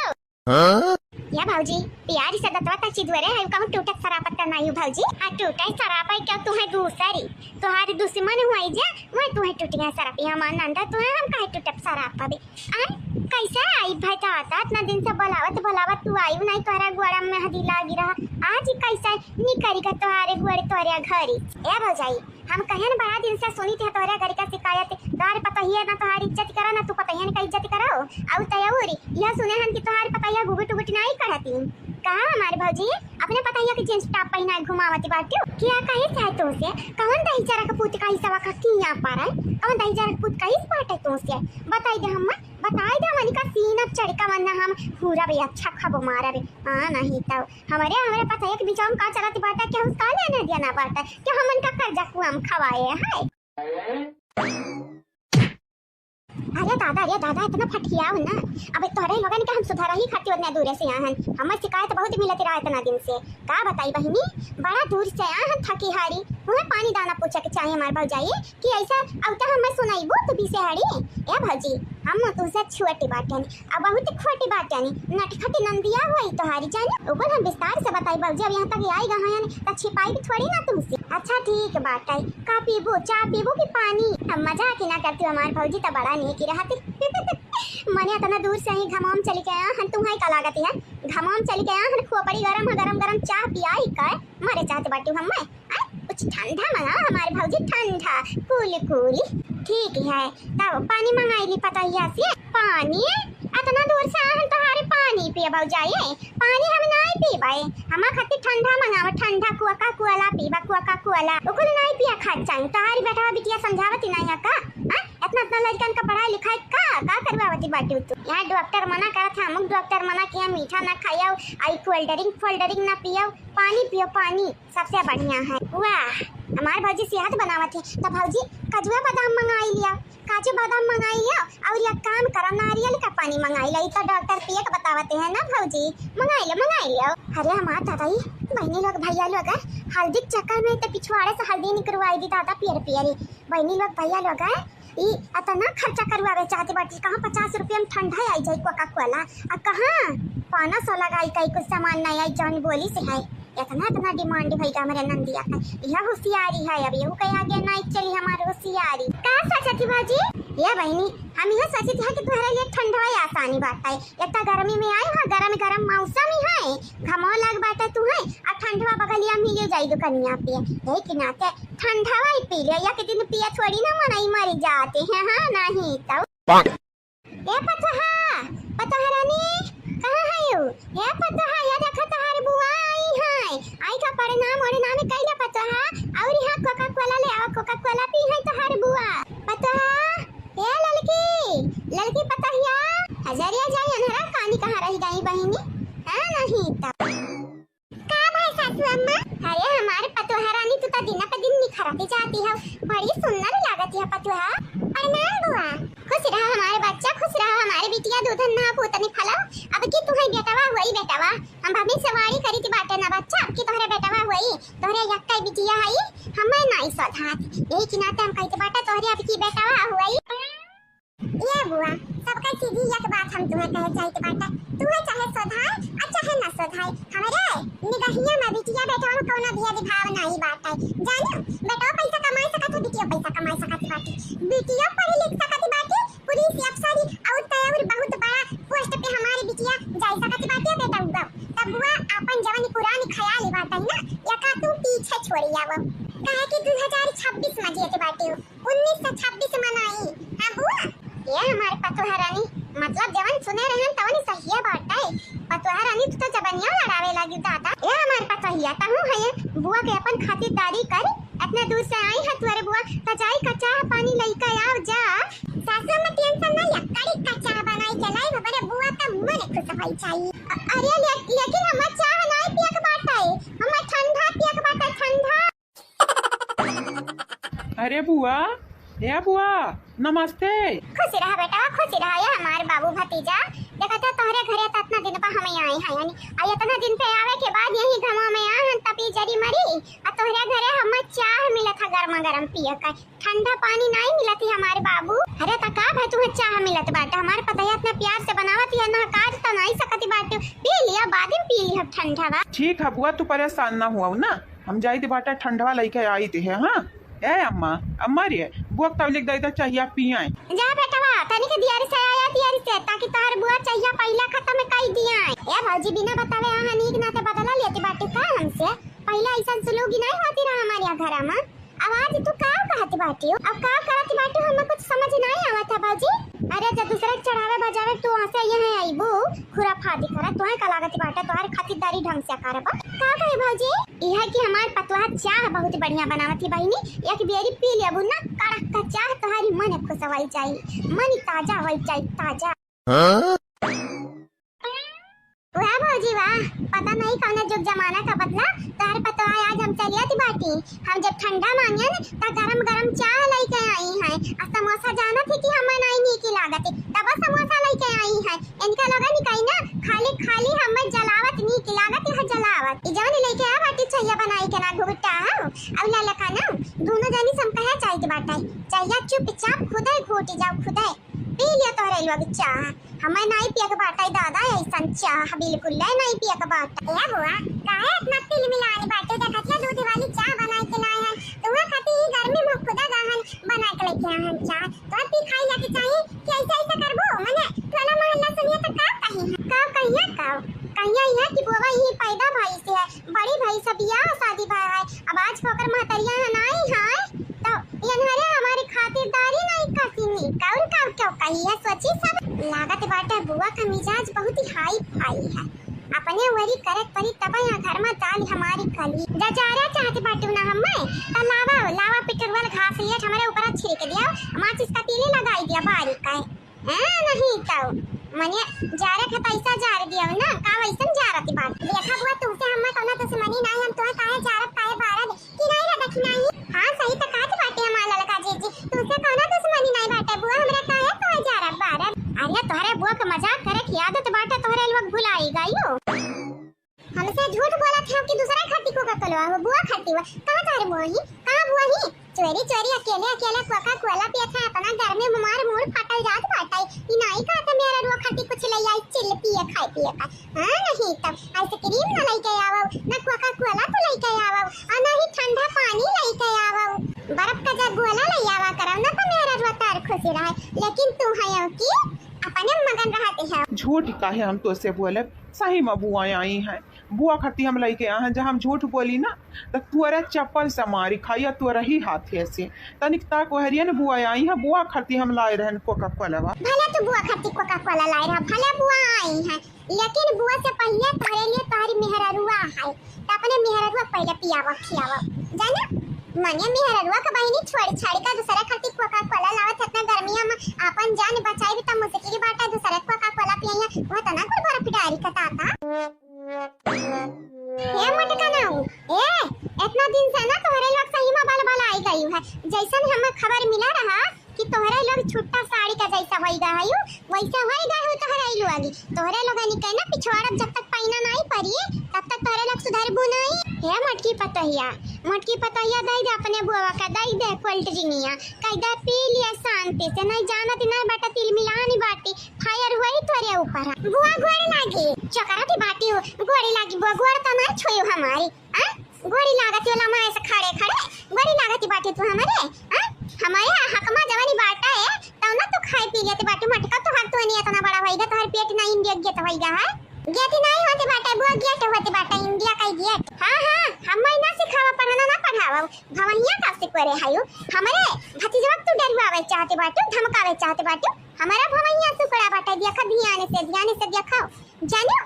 हाँ? या भौजी, प्यारी से दतवा तक चिदवरे है, कहूँ टूटत सरापत त नहीं भौजी। आ टूटे सरापे क्या तू है दूसरी, तोहारी दुश्मन हुई जा, वह तू है टूट गया सराप। या मान नंदा तू है, हम काहे टूटब सराप अभी? आ कैसे आई भाई दादा, इतना दिन से बुलावत बुलावत तू आई नहीं, तोहरा गोड़ा में हदी लागी रहा, आज ही कैसे निकरी का तोहारे गोड़े तोहरे घरी? ए भौजाई, हम कहेन बड़ा दिन से सुनी थे तोहरे घर का शिकायत, तोहरे पतोहिया ना तोहार इज्जत करा ना तू पतोहियन का इज्जत करो। अउ तयौरी यह सुने हन कि तोहार पतोहिया घुघुट उघुट नाई करती। कहा हमारे भौजी अपने पतोहिया के जींस टॉप पहना घुमावती बाटियो? क्या कही चाहे तुमसे? कौन दही जरा के पूत का हिस्सा का किया पर है? कौन दही जरा के पूत का हिस्सा बाटे तुमसे? बताई दे हम, बताई दे हमनी का सीना चढ़ का वरना हम पूरा भी अच्छा खबो मारा भी। हाँ नहीं तो हमारे, हमारे पतोहिया के बिचाउन का चलत बाटा, क्या उसका लेना देना बाटा, क्या हमन का कर्जा कुआम खवाए है? अरे दादा, अरे दादा, इतना फटियाव ना। अब तोहरे लोगन के हम सुधारा ही खातिर उतना दूरे से आए हन। हमर शिकायत बहुत मिलत रहा इतना दिन से। का बताई बहिनी, बड़ा दूर से आए हन थकी हारी। उहे पानी दाना पूछे के चाहिए हमार भौजाई कि ऐसा अब तो हमें सुनाई बहुत पीछे हड़ी। ए भौजी, हम तुमसे छुअटी बाटे अब बहुत खोटी बात जानी, नटखटी नंदिया हुई तोहारी जानी। ओकर हम विस्तार से बताई बाबूजी, अब यहाँ तक आई गए हैं, तो छिपाई भी थोड़ी ना तुमसे। अच्छा ठीक बात है, का पीबू, चाय पीबू कि पानी? अब मजाक ही ना करती हमार भौजी, तो बड़ा नेकी रहती। मने इतना दूर से ही घमाम चली के आया हन, तुम्हारी का लागत है? घमाम चली के आया हन, खोपड़ी गरम है, गरम गरम चाय पियाई का मरे चाहते बाटी हमें। आय, उ ठंडा मंगाओ हमारे भौजी, ठंडा, cool cool। ठीक है, तब पानी मंगाई ली पतोहिया से। पानी? अतना दूर से आए हैं तोहारे पानी पिए भौजाई? पानी हम नाई पीबे, हमार खातिर ठंडा मंगाओ, ठंडा Coca Cola पीबा, Coca Cola। उ कुल नाई पिया खात चाही। तोहारी बेटवा बिटिया समझावत ही नाई है का? हाँ? इतना, इतना लड़कन का पढ़ाई लिखाई का, का करवावती बाटी तू? यहाँ डॉक्टर मना करत है, अमुक डॉक्टर मना किया, मीठा ना खाइयो, आई cold drink, cold drink ना पियो, पानी पियो, पानी सबसे बढ़िया है। वाह, हमार भौजी सेहत बनावत है। तो भौजी, कजुआ बादाम मंगाई लिया, काजू बादाम मंगाई लिया, और एक काम करो, नारियल का पानी मंगाई लिया। ई तो डॉक्टर पिए के बतावते हैं ना भौजी, मंगाई लिया, मंगाई लिया। अरे हमार दादा, ई बहनी लोग, भैया लोग, हल्दी के चक्कर में तो पिछवाड़े से हल्दी निकरवाई दी दादा, पियर पियर। बहनी लोग, भैया लोग, ई अतना खर्चा करवावे चाहते बाटी, कहाँ पचास रुपया में ठंडा आई जाई Coca Cola, आ कहाँ पाँच सौ लगाई कई कुछ सामान नहीं आई, जौन बोली से है। इतना, इतना demand भई का हमरे नंदिया का, यह होशियारी है, अब यहू के आगे नहीं चली हमारी होशियारी। का सोचती भौजी? ये बहनी, हम यह सोचती है कि तुम्हारे लिए ठंडवा ही आसानी बात है, इतना गर्मी में आई है, गरम गरम मौसम ही है, घमो लग बाटे तू है, आ ठंडवा बगलिया मिले जाई दुकनिया पे, यही के नाते ठंडवा ही पी ले, एक दिन पिया थोड़ी ना मनई मरी जाते हैं, हाँ, नहीं तो। ए पतोहा, पतोहा रानी, कहाँ है यू? ए पतोहा, ये देखा तोहार बुआ आई है, आई का प्रणाम ओढ़नाम कइले पतोहा, और यहाँ Coca Cola ले आवा, Coca Cola पी है तोहार बुआ। पतोहा, ए ललकी, ललकी पतोहिया, हजरिया जाई अनहरा कानी कहाँ रह गई बहिनी, हाँ, नहीं तो। का भाई सासू अम्मा? अरे हमारे पतोहा रानी, तू तो दिन पे दिन निखरती जाती है, बड़ी सुंदर लागती है पतोहा। प्रणाम बुआ। खुश रहा हमारे बच्चा, खुश रहा हमारे बिटिया, दूधन ना पूतनी फलो। अब की तुम्हें बेटवा हुई बेटवा, हम भविष्यवाणी करी थी बाटे ना बच्चा, अब की तोहरे बेटवा हुई, तोहरे यक्का बिटिया हई, हमें नाई सधात, यही के नाते हम कहते बाटे तोहरे अब की बेटवा हुई। ए बुआ, सबका सीधी एक बात हम तुम्हें कहे चाहित बाटे, तुम्हें चाहे सोधाए आ चाहे ना सोधाए, हमरे निगहिया में बिटिया बेटवा में कौनो भेदभाव नाई बाटे। जानियो, बेटवा पैसा कमाए सकत है, बिटिया पैसा कमाए सकत बाटे, बिटिया पढ़ी लिख सकत बाटे, पुलिस अफसर और तय और बहुत बड़ा post पे हमारी बिटिया जा सकत बाटे, बेटा उगव। तब बुआ, आपन जवन पुरानी ख्याल बाटे ना, एका तू पीछे छोड़ी आवो, काहे कि दू हजार छब्बीस में जियत बाटे हो। उन्नीस सौ छब्बीस मनाई। हाँ बुआ। ए हमारे पतोहा रानी, मतलब जवन सुने रहन तवन सहिए बाटे। पतोहा रानी, तू तो जबनिया लड़ावे लागी दादा। ए हमारे पतोहिया, तहू है बुआ के अपन खातिरदारी कर। इतने दूर से आई है तुअरे बुआ, त जाई का चाह पानी लइका आव जा। सासू में tension ना लिया, कड़ी का चाह बनाई के लाई, हमरे बुआ का मन खुश होई जाई। अ-, अरे ले-, लेकिन हमार चाह नाई पियक बाटे, हमार ठंडा पियक बाटे, ठंडा। अरे बुआ, ए बुआ, नमस्ते। खुश रहा बेटा, खुश रहा। ये हमार बाबू भतीजा, देखा था तोहरे घरे त इतना दिन पा हमें आए हैं, यानी आ इतना दिन पे आवे के बाद यही घमवा में आ हम तपी जरी मरी, आ तोहरे घरे हमें चाह मिला था गर्मा गर्म पिए का, ठंडा पानी नहीं मिला थी हमारे बाबू। अरे त का भाई तुम्हें चाह मिलत बाटे, हमारे पतोहिया इतना प्यार से बनावत है ना, काट तो नहीं सकती बाटे, पी लिया बाद में पी लिया ठंडा बा। ठीक है बुआ, तू परेशान ना हुआ ना। हम जाइत बाटे ठंडवा लइके आइत है, हाँ? ए अम्मा, अम्मा रे, बुआ के तौलिक दे दे चाहिया पियाए। जा बेटवा, तनिक दियारी से आया दियारी से, ताकि तोहर बुआ चाहिया पहिला खत्म कई दियाए। ए भौजी, बिना बतावे अहाँ नीक नाते बदला लेती बाटी का हमसे? पहिले ऐसन सुलूकी नहीं होती रहा हमारे यहाँ घरा में। अब आज तू का कहत बाटी हो? अब का करत बाटी हो? हमें कुछ समझ नहीं आवत है भौजी। अरे जब दूसरे के चढ़ावे बजावे तू हंसे यहाँ आईबू, खुराफाती करत, तुहे का लागत बाटे, तोहर खातिरदारी ढंग से करब। का कहे भौजी? यह कि हमार पतोहा चाह बहुत बढ़िया बनावत ही बहिनी, एक बेरी पी लेबू ना, कड़क का चाह, तोहरी मन खुश होई जाई, मन ताजा होई जाई, ताजा। हाँ? वाह भौजी वाह, पता नहीं कौन जुग जमाना का बदला, तोहर पतोहा आज हम चलियत बाटी। हम जब ठंडा मांगेन त गरम गरम चाह लइके आई हैं। आ समोसा जानत ही कि हमें नहीं नीक लागत, तब समोसा लइके आई हैं। इनका लोगन कही ना, खाली खाली हमें जलावत नीक लागत, यह जलावत। ई जवन लइके आ बाटी चहिया बनाई के ना घुघटा हो, और ललका ना, दोनों जनी से हम कहे चाहित बाटे, चहिया चुपचाप खुदे घोटी जाओ, खुदे। पी लिया तोहरे लोग चाह, हमें नहीं पिए के बाटे दादा, ऐसन चाह बिल्कुल ले नहीं पिए के बाटे। ए बुआ, काहे इतना तिल मिलानी बाटे? देखत या दूध वाली चाह बनाए के लाए हैं, तुम्हें खातिर ई गर्मी में खुदा गाहन बना के लेके आए हैं चाह। तो पी खाई जाके चाहिए कि ऐसे ऐसे करबो, मने टोला मोहल्ला सुनिए तो का कही, का कही? यहाँ का कहिया यहाँ कि बुआ यही पैदा भइस है, बड़ी भइस है, बियाह शादी भा है। अब आज ओकर महतरिया यहाँ नाई है, तो इन्हरे हमारी खातिरदारी नाई कसिनी। कौन का क्यों कही है, सोची सब। लागत बाटे बुआ का मिजाज बहुत ही हाई फाई है। अपने वरी करत परी तब यहाँ घर में दाल हमारी कली। जा जारा चाहते बाटू ना हमें, तो लावा, लावा पिटरवल घास लिया, हमारे ऊपर छिड़क दिया, माचिस का तीली लगाई दिया बारी का। हाँ, नहीं तो, मने, जारे के पैसा जार दियो ना, का वैसन जारत बात? देखा बुआ, तुमसे हमें कौनो दुश्मनी नहीं, हम तुम्हें काहे जारब, काहे बारब, कि नहीं रे, देखी नहीं? हाँ, सही तो कहत बाटे हमार ललका जीजी, तुमसे कौनो दुश्मनी नहीं बाटे बुआ, हमरा काहे तुम्हें जारब, बारब? अरे, तोहरे बुआ के मजाक करे की आदत बाटे, तोहरे लोग भुलाई गयो। हमसे झूठ बोलत है कि दूसरा खाती कोका कोलवा हो, बुआ खाती हुआ। कहाँ तारे बुआ ही? कहाँ बुआ ही? चोरी चोरी अकेले अकेले कोका कोला पियत है, अपना घर में हमार मूड फाटल जात बाटे। ई नाई का तो मेरा रुआ खाती कुछ ले आई, चिल पिए खाए पिए का। हाँ, नहीं तब आइसक्रीम ना लेके आवो, ना कोका कोला तो लेके आवो, और ना ही ठंडा पानी लेके आवो। बर्फ का जग गोला ले आवा करो, ना तो मेरा रुआ तार खुशी रहे। लेकिन तू है कि अपने मगन रहते हैं। झूठ काहे हम तो से बोले, सही में बुआ आई हैं। बुआ खाती हम लइके आए हैं, जब हम झूठ बोली ना, त तोरे चप्पल से मारी खाई, तोरे ही हाथे से। तनिक ताक वहरिया ने बुआ आई है, बुआ खाती हम लाए रहन कोका कोलावा। भले तू बुआ खाती कोका कोला लाए रहा, भले बुआ आई है, लेकिन बुआ से पहिले तोरे लिए तोहरी मेहररुआ है, त अपने मेहररुआ पहिले पियावा खियावा, जाना? मने मेहररुआ के बहिनी छोड़ छाड़ी का दूसरे खाती कोका कोला लावत, इतना गर्मिया में अपन जान बचाई भी त मुश्किल बाटा, दूसरे कोका कोला पियैया, वो तना कुल बर्फ डारी का ताता। ए मोटका नाऊ, ए, इतना दिन से ना तोहरे लोग सही में बल बल आई गई है। जैसन हमें खबर मिला रहा कि तोहरे लोग छुट्टा साड़ी का जैसा होई गा हयू, वैसे होई गा हयू तोहरे लोग। तोहरे लोगन के ना पिछवाड़ब जब तक पैना नाई पड़ी, तब तक तोहरे लोग सुधरबू नाई। हे मोटकी पतोहिया, मोटकी पतोहिया दई दे अपने बुआ का, दई दे कोल्ड ड्रिंगिया, कह दे पी लिए शांति से, नहीं जानत नहीं बाटा तिल मिलानी बाटी। फायर हुई तोरे ऊपर। बुआ गोड़ लागी। चकरा की बाटी हो, गोड़ी लागी बुआ, गोड़ तो ना छुई हमारी। आ? गोड़ी लागत वाला माए से खड़े खड़े गोड़ी लागत बाटी तू हमारे। आ? हमारे हकमा जवानी बाटा है, तब ना तू खाए पी लेते बाटी मटका, तो हर तू नहीं इतना बड़ा होइगा, तो हर पेट ना इंडिया गेट होइगा है। गेट नहीं होते बाटा बुआ, गेट होते बाटा, इंडिया का गेट। हाँ, हाँ, हम ना सिखावा, पढ़ाना ना पढ़ावा, भवनिया का सिखोरे हायो। हमारे भतीजवा तू डरवावे चाहते बाटू, धमकावे चाहते बाटू। हमारा भवैया सुकड़ा बाटे, देखा ध्यान से, ध्यान से देखा। जानो,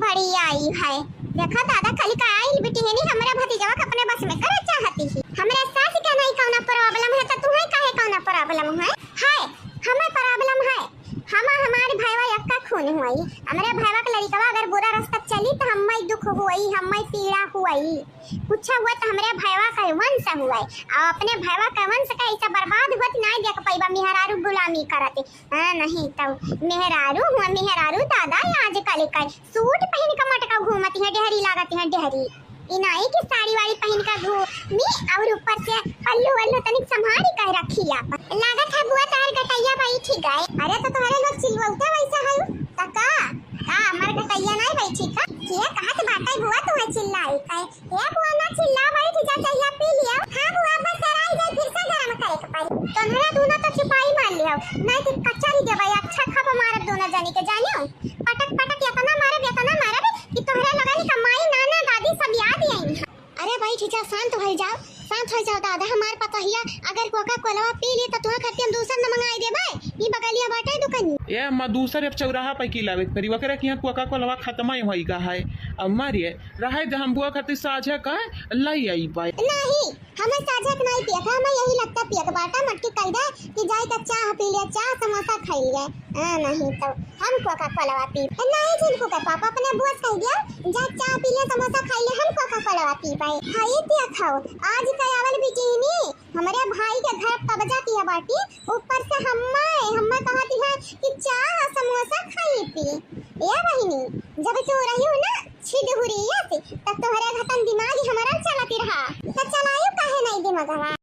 बड़ी आई है। देखा दादा, कल का आइल बिटिहनी, हमरा भतीजवा के अपने बस में करे चाहती ही। हमरा सास के नहीं कौना problem है, तो तुम्हें काहे कौना problem है? है, हमें problem है। हम हमारे भाईवा यक्का खून हुई। हमरे भाईवा के लड़िकवा अगर बुरा रास्ता चली, तो हमें दुख हुई, हमें पीड़ा हुई। कुछ हुआ तो हमरे भयवा के वंश हुआ है, और अपने भयवा के वंश का ऐसा बर्बाद हुआ तो नहीं देख पाइबा, मेहरारू गुलामी करत। हाँ, नहीं तो मेहरारू हुआ, मेहरारू दादा आजकल का सूट पहन के मटका घूमती है, डेहरी लागती है, डेहरी। ई नहीं कि साड़ी वाड़ी पहन के घूमी और ऊपर से पल्लू वल्लू तनिक संभारी कह रखी आप। लागत है बुआ तार गटैया बैठी गए। अरे तो तुम्हारे लोग चिल्लौते वैसा है, तो का, का हमार गटैया नहीं बैठी का? के कहत बाटे बुआ तुम्हें चिल्लाई कहे? ए बुआ, ना चिल्ला, बैठ जा, चहिया पी लिया। हाँ बुआ, बस सराई जाए, फिर से गरम करे के पड़ी। तोहरा दूनो तो चुपाई मार लिया, नहीं तो कचरी देबे, अच्छा खप मारब दूनो जनी के, जानियो। पटक पटक इतना मारब, इतना मारब कि तोहरा लोगन का माई, नाना, दादी सब याद आई। अरे बैठ जा, शांत हो जाओ, शांत हो जाओ दादा, हमार पतोहिया अगर कोका कोलवा पी ली तो तुहा खातिर हम दूसर न मंगाई देबे। ई बगलिया बाटे दुकानी। ए अम्मा, दूसर अब चौराहा पे की लावे के पड़ी, ओकरा के यहाँ कोका कोलवा खत्म ही होई गा है। अम्मा रे, रहे दे, हम बुआ खातिर साझा का लई आई बाई। नहीं, हमें साझा के नहीं पिया था, हमें यही लगता पिया के बाटा मटकी कह दे कि जाए का चाह पी लिया, चाह समोसा खाई लिया। हाँ, नहीं तो हम कोका कोलवा पी। नहीं, झिनकू के पापा अपने बुआ से कह दिया, जा चाह पी लिया, समोसा खाई लिया, हम कोका कोलवा पी पाए। हाँ, ये पिया खाओ, आज का आवल बिटिहनी हमरे भाई के घर कब्जा किया बाटी, ऊपर से हम्मे, हम्मे कहती है कि चाह समोसा खाई पी। ए बहिनी, जब तू रही हो ना छिदहुरिया से, तब तोहरे घटन दिमाग हमारा चलत रहा। तो चलायो काहे नहीं दिमागवा?